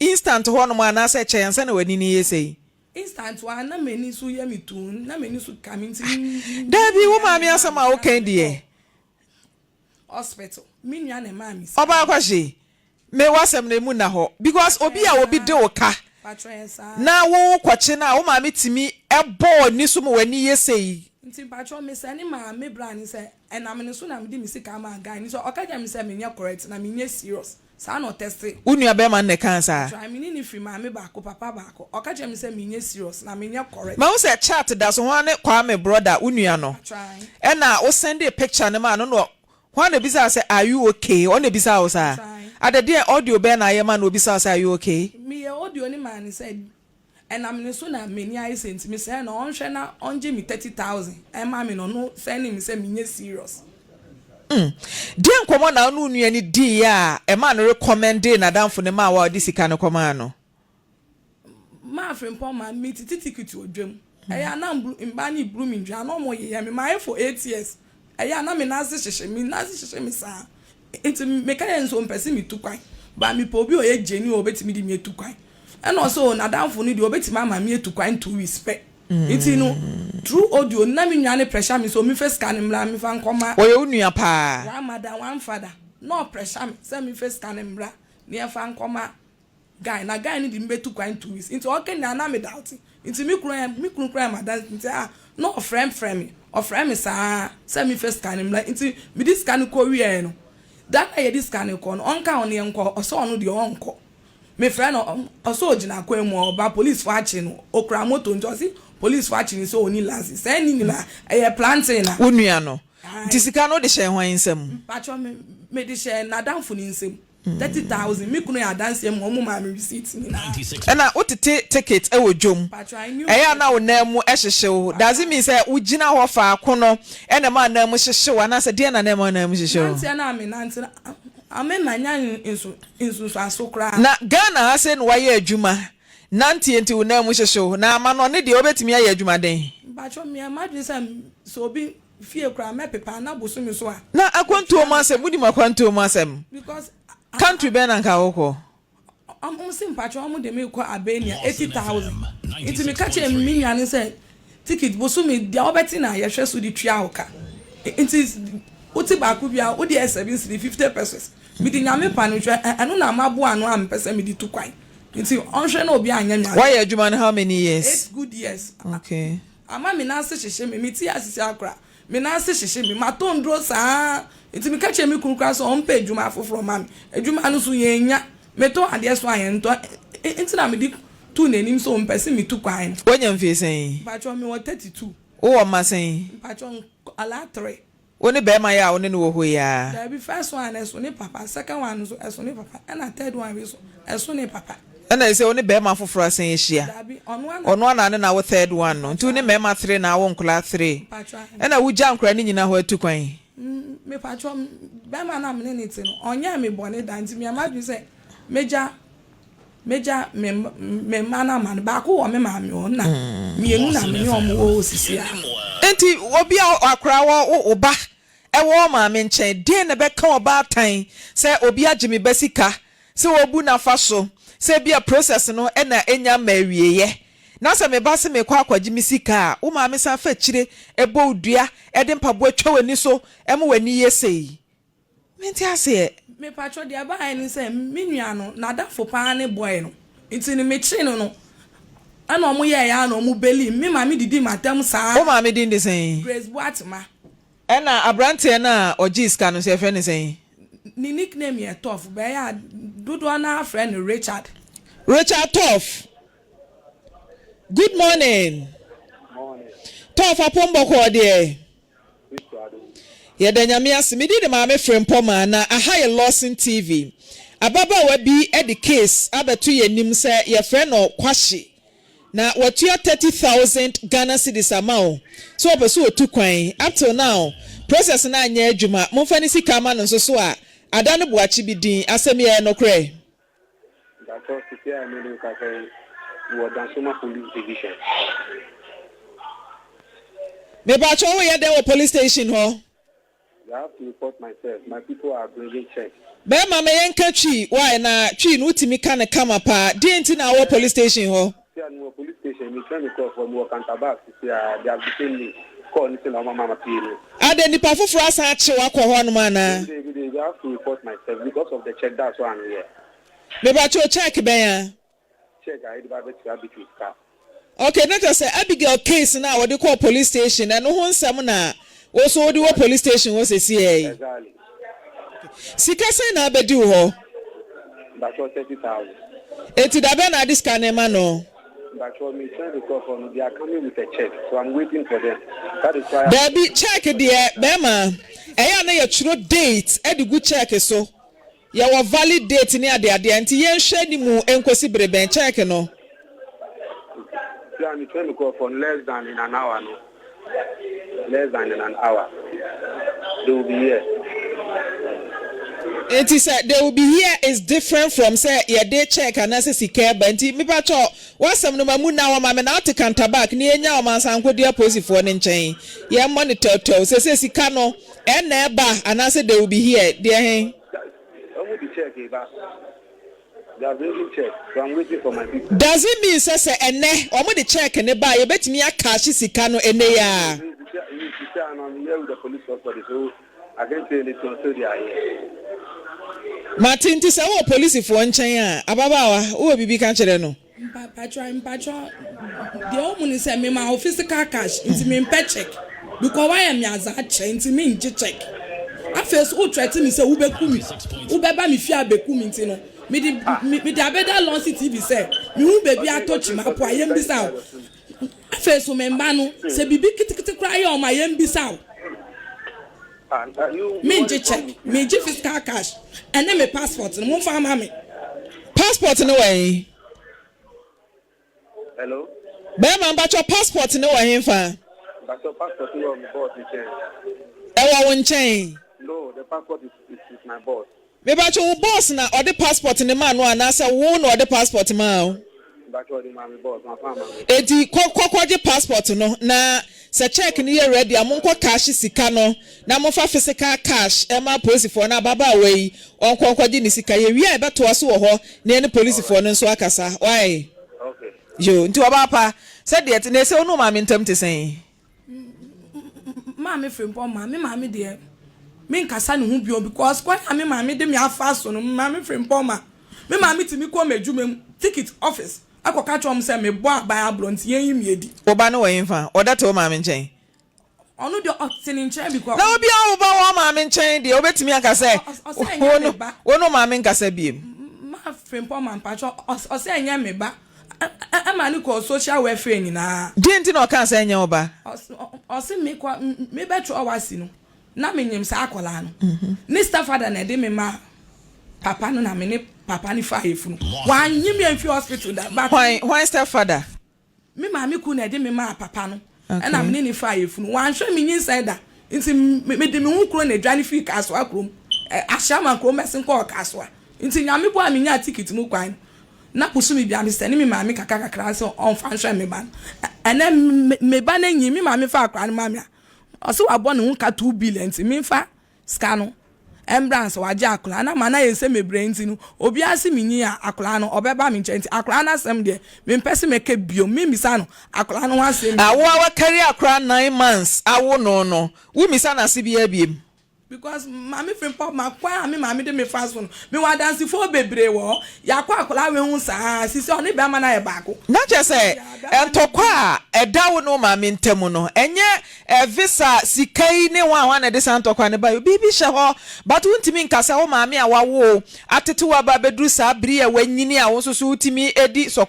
Instant hɔ nom anaasɛ ɛkyɛe ansa na w'ani no yɛ sei? Instant hɔ a na m'ani so yɛ me tuun na m'ani so ka me nti. Daabi wo maame asɛm a woka yi deɛ. Hospital me nua na ɛmaa me sika. Ɔbaa Kwahye me w'asɛm no emu nna hɔ because obi a obi de wo ka na wo kɔkye no a wo maame tumi bɔ w'ani so ma w'ani yɛ sei. Nti mpakyɛw mesrɛ ne maa me bra ne sɛ ɛnam ne so na mede me sika maa guy no nti ɔka kyerɛ me sɛ menyɛ correct na menyɛ serious saa na ɔtɛste. Wo nua bɛɛma no na ɛkaa saa? Try me ne no firi maame baako papa baako ɔka kyerɛ me sɛ menyɛ serious na menyɛ correct. Mahu sɛ chat da so hwan ne Kwame brother wo nua no ɛna wo sendee picture no maa no na hwan na ebisaa sɛ are you okay ɔno na ebisaa wo saa? Ada deɛn audio bɛn na ayɛ ma na obisaa wo sɛ are you okay? Meyɛ audio no maa no sɛ ɛnam ne so na m'ani ayɛ sɛ nti mesrɛ no ɔnhwɛ na ɔngye me 30,000 ɛma me na ɔno sɛne me sɛ menyɛ serious. Mm. Deɛn nkɔmmɔ na wo ne wo nua no diiɛ a ɛmaa no recommendee n'adamfo no maa wo a wode sika no kɔmaa no? Maa Frimpong ma me titi tikiti wɔ dwam. Ɛyɛ a na mbru mbaa no bru me ndua na ɔmo yeyɛ me. Mayɛ for 8 years. Ɛyɛ a na me nan ase hyehye me nan ase hyehye me saa. Nti meka yɛ nso mpɛ sɛ metu kwan. But mepɛ obi a ɔyɛ genuine a obetumi de me atu kwan. Ɛna ɔsɛ o n'adamfo no deɛ obetumi ama me atu kwan 2 weeks pɛ. Nti no through audio na me nua no pressure me sɛ ɔmfa sika no mmra mefa nkɔma. Ɔyɛ wo nua paa. One mother one father na ɔpressure me sɛ memfa sika no mmra na yɛmfa nkɔma. guy na guy no de me bɛtu kwan 2 weeks nti ɔka nyinaa na me doubt. Nti me kunu yɛ me kunu koraa yɛ m'adanse nti ah na ɔfrɛ frɛ me ɔfrɛ me saa sɛ me fɛ sika no mmra. Nti me de sika no kɔ wieɛ no, da no a yɛde sika no kɔ no, ɔnka ɔno yɛnkɔ, ɔsɛ ɔno deɛ ɔnkɔ. Me frɛ no, ɔsɛ ɔgyina kwan mu ɔba, police fo akye no, ɔkura moto nti ɔse police fo akye no sɛ ɔnni license. Saa ne nyinaa ɛyɛ planting na. Wo nua no. Nti sika no wode hyɛɛ hwan nsam? Mpakyɛw me mede hyɛɛ n'adamfo no nsam. 30,000 me kunu yɛ adanseɛ ma ɔmo maa me receipt nyinaa. Ɛna wo tete ticket wɔ dwom ɛyɛ a na wo nan mu hyehye wo does it mean sɛ wo gyina hɔ faako no ɛna ɛma nan mu hyehye wo anaasɛ deɛn na na ɛma wo nan mu hyehye wo? Nanteɛ no a me nante no ame manya nso nsunsuanso koraa. Na Ghana ha sei na wayɛ adwuma nanteɛ nti wo nan mu hyehye wo na amanɔne deɛ wobɛtumi ayɛ adwuma den? Mpakyɛw meɛ madwene sɛ sɛ obi Fie koraa mɛpepa na bosome so a. Na akwantuo mu asɛm, wonim akwantuo mu asɛm? Because. Country bɛn na nka wokɔ? Ɔmo se mpakyɛw ɔmo de me kɔ Albania 80,000 nti me ka kyerɛ me nua no sɛ ticket bosome deɛ wobɛte na yɛhwɛ so de tua wo ka nti wote baako biara wode yɛ 7 cedi 50 pesos mede nyame pa no hwɛ ɛno na maboa ano a mepɛ sɛ mede tu kwan nti ɔnhwɛ na obi anyɛ me ade. Woayɛ adwuma no how many years? 8 good years. Okay. Ama me nan ase hyehye me. Me ti asisi akora. Me nan ase hyehye me. Matɔ nnuro saa. Nti meka kyerɛɛ me kunu koraa sɛ ɔmpɛ adwuma foforɔ mma me. Adwuma no nso yɛnnya. Metɔn adeɛ nso a yɛntɔ. Nti na mede too n'anim sɛ ɔmpɛ sɛ metu kwan no. Woanya mfeɛ sɛn? Mpakyɛw, mewɔ 32. Wowɔ mma sɛn? Mpakyɛw, nkwadaa three. Wo ne barima yi a wo ne no wɔ hɔ yi ara? Daabi, first one no ɛso ne papa, second one no nso ɛso ne papa, ɛna third one wei nso ɛso ne papa. Ɛna ɛsɛ wo ne barima foforɔ asan ahyia? Daabi, ɔno ara na. Ɔno ara na ne na awo third one no, nti wo ne mmarima three na awo nkwadaa three, Mpakyɛ ahe. ɛna wo gya nkwadaa no nyinaa hɔ atu kwan? Mepakyɛ, barima no a me ne no te no, ɔnyɛɛ me bɔne da, nti meyɛ m'adwene sɛ mɛgya M'agya me me mma no ama no. Baako wɔ me maame hɔ na mmienu na me ne wɔn wɔ hɔ sisi a. Enti obi a akwadaa wɔ wo wo ba wɔ wo maame nkyɛn, deɛn na ɛbɛka ɔbaatan sɛ obi agye me ba sika, sɛ wɔbu no afa so, sɛ ebia process no na ɛnnya mma awieeɛ, na sɛ me ba se merekɔ akɔgye me sika a, wo maame san fa akyire bɔ wo dua de mpaboa twa w'ani so ma w'ani yɛ sei? Mente aseɛ. Mepakyɛw deɛ ɛbaeɛ ne sɛ me nua no nadamfo paa ne boy no nti no mekyee no no ɛna ɔmo yɛɛyɛ ara na ɔmo belii me maame didii m'atɛm saa. Wo maame din de sɛn? Grace Boatema. Ɛna abranteɛ no a ɔgyee sika no nso yɛfrɛ no sɛn? Ne nickname yɛ Tough but ɛyɛ a dodoɔ no ara frɛ no Richard. Richard Tough good morning. Morning. Tough apom bɔkɔɔ deɛ? Kristo adom. Yɛda Nyame ase. Me din de Maame Frempɔmaa na aha yɛ Lawson TV. Ababaawa bi de case abɛto yɛn anim sɛ yɛfrɛ no Kwahye na watua 30,000 Ghana cedis ama wo sɛ ɔpɛ sɛ ɔtu kwan. Up till now process no anyɛ adwuma. Momfa ne sika ma no nso so a ada no boakye bi din. Asɛm yi ɛyɛ nokorɛ? Mpakyɛw sisi a me ne wo kasa yi me wɔ Dansoma police division. Mepakyɛw wo yɛ dɛn wɔ police station hɔ? I have to report myself, my people are bringing check. Bɛɛma ma yɛn ka twi why na twi no wotumi ka no kama paa deɛn nti na wowɔ police station hɔ? Sisi a me wɔ police station me twɛn me nkurɔfoɔ me wɔ Kantabak sisi a they have detained me call ne sɛ na wɔn ama ma pie no. Adɛn nipa foforɔ asan akye wo akɔ hɔ nom anaa? Dabi dabi dabi I have to report myself because of the check that's why I'm here. Mepakyɛw check bɛn a? Check a yɛde ba abɛtua Abigail sika. Ok na kyerɛ sɛ Abigail case no a wɔde kɔɔ police station no ɛno ho nsɛm na wo nso wode wɔ police station hɔ sesiɛ yi? Exactly. Sika sɛn na abɛdi wo hɔ? Mpakyɛw 30,000. Enti da bɛn na ade sika no rema no? Mpakyɛw me send nkurɔfoɔ no they are coming with a check so I'm waiting for them that is why. Daabi check deɛ bɛɛma ɛyɛ a na yɛtwerɛ date de gu check so yɛwɔ valid date ne adeadeɛ nti yɛnhwɛ animu nkosi bere bɛn check no. Nti a me twɛn me nkurɔfoɔ no less than in an hour no less than in an hour they will be here. Nti sɛ they will be here is different from sɛ yɛde check anaasɛ sika ɛba nti mepakyɛw w'asɛm no ma mu nna hɔ ma me na wote Kantabak na yɛnya wɔn ansa nkɔdi apolisifoɔ no nkyɛn yɛmmɔ no tɛwtɛw sɛsɛ sika no ɛna ɛba anaasɛ they will be here deɛ he? Wɔn de check ba. They are bringing check so I'm waiting for my people. Does it mean sɛ sɛ ɛnnɛ wɔn de check no ba a yɛbɛtumi a cash sika no ɛnnɛ yi ara? Sisi a no I'm here with the police custody so. I can't say anything until they are here. Mate, nti sɛ wowɔ polisifoɔ nkyɛn a, ababaawa, wowɔ biribi ka kyerɛ no? Mpakyɛ, mpakyɛ, deɛ ɔmu ne sɛ mema wo physical cash nti mempɛ check because wayɛ me adze akyɛ nti mengye check. Afei so wotrɛte me sɛ wobɛku me, wobɛba me fie abɛku me nti no mede mede abɛda Lɔnsi TV sɛ mehu baabi atɔ kyima po a yɛmbisa wo. Afei so me mba no sɛ biribi ketekete koraa yɛ wɔn a yɛmbisa wo. Mengye check, megye physical cash ɛne me passport no momfa mma me. Passport no wɔ he? Hello. Bɛɛma mpakyɛw passport no wɔ henfa? Mpakyɛw passport no wɔ me boss nkyɛn. Ɛwɔ wo nkyɛn? No, the passport is is with my boss. Mepakyɛw wo boss na ɔde passport no maa no anaasɛ wo na ɔde passport maa wo? Mpakyɛw ɔde maa me boss, mamfa amma me. Enti kɔ kɔ kɔgye passport no na sɛ check no yɛ ready a monkɔ cash sika no na momfa physical cash mma apolisifoɔ na ababaawa yi ɔnkɔ nkɔgye ne sika. Yɛwie a yɛbɛtoa so wɔ hɔ na yɛne polisifoɔ no nso akasa. Wai? Okay. Yoo, nti ɔbaa pa, sɛdeɛ ɛte na ɛsɛ wo ne wo maame ntam te sɛn? Maame Frimpong ma me maame deɛ me nkasa ne ho bio because kwan a me maame de me afa so no maame Frimpong ma me maame tumi kɔ m'adwuma mu ticket office akɔ ka kyerɛ wɔn sɛ me bɔ aban aborɔ nti yɛn yi me adi. Wo ba no wɔ henfa? Ɔda te wo maame nkyɛn? Ɔno deɛ ɔte ne nkyɛn because. Na obi a wo ba wɔ wo maame nkyɛn deɛ wobɛtumi aka sɛ wo ne wo ne wo maame nkasa biem? Ma Frimpong ma mpakyɛ ɔsɛ ɛnyɛ me ba. Ɛma no kɔɔ social welfare nyinaa. Deɛn nti na ɔkaa sɛ ɛnyɛ wo ba? Ɔse me kɔ me bɛtwerɛ wasi no na me nyim saa akwadaa no. Ne stepfather na ɛde me maa papa no na me ne papa no faa yafunu. Wannye me amfi hospital da but. Hwan hwan stepfather? Me maame kunu na ɛde me maa papa no ɛna me ne no faa yafunu. Wanhwɛ me nyinsɛn da nti me de me ho kuro na edwane firi Kasoa kurom Ashaiman kurom bɛsen kɔɔ Kasoa. Nti Nyame boaa me nyaa ticket mu kwan no Na bosome biara mesɛ ne me maame kakra kakra sɛ ɔmfa nhwɛ me ba no. Ɛnɛ me ba no anyin, me maame fa akwadaa no ma me a, ɔse wabɔ ne ho ka 2 billion nti memfa sika no mbra ansa wagye akwadaa no ama no ayɛ nsɛm bebree nti no obiara se menyin a akwadaa no ɔbɛba me nkyɛn nti akwadaa no asɛm deɛ mempɛ se mɛka biom, memmisa no akwadaa no ho asɛm biom. Awo a wakari akora 9 months awo no no, wommisa no ase biara biem? Because Maame Frimpong ma kwan a me maame de me fa so no, me wɔ adansefoɔ bebree wɔ hɔ. Yɛakɔ akwadaa wei ho saa, sisi ɔne bɛrima no ayɛ baako. Na kyerɛ sɛ, ntɔkwa a ɛda wo ne wo maame ntam no, ɛnyɛ visa, sika yi ne hwan hwan na ɛde saa ntɔkwa no bae o, biribi hyɛ hɔ. But wontumi nka sɛ wo maame a wawo wo, atete wo aba abɛduru saa bere yi a woanyini a wo nso so wotumi di sɔkɔ.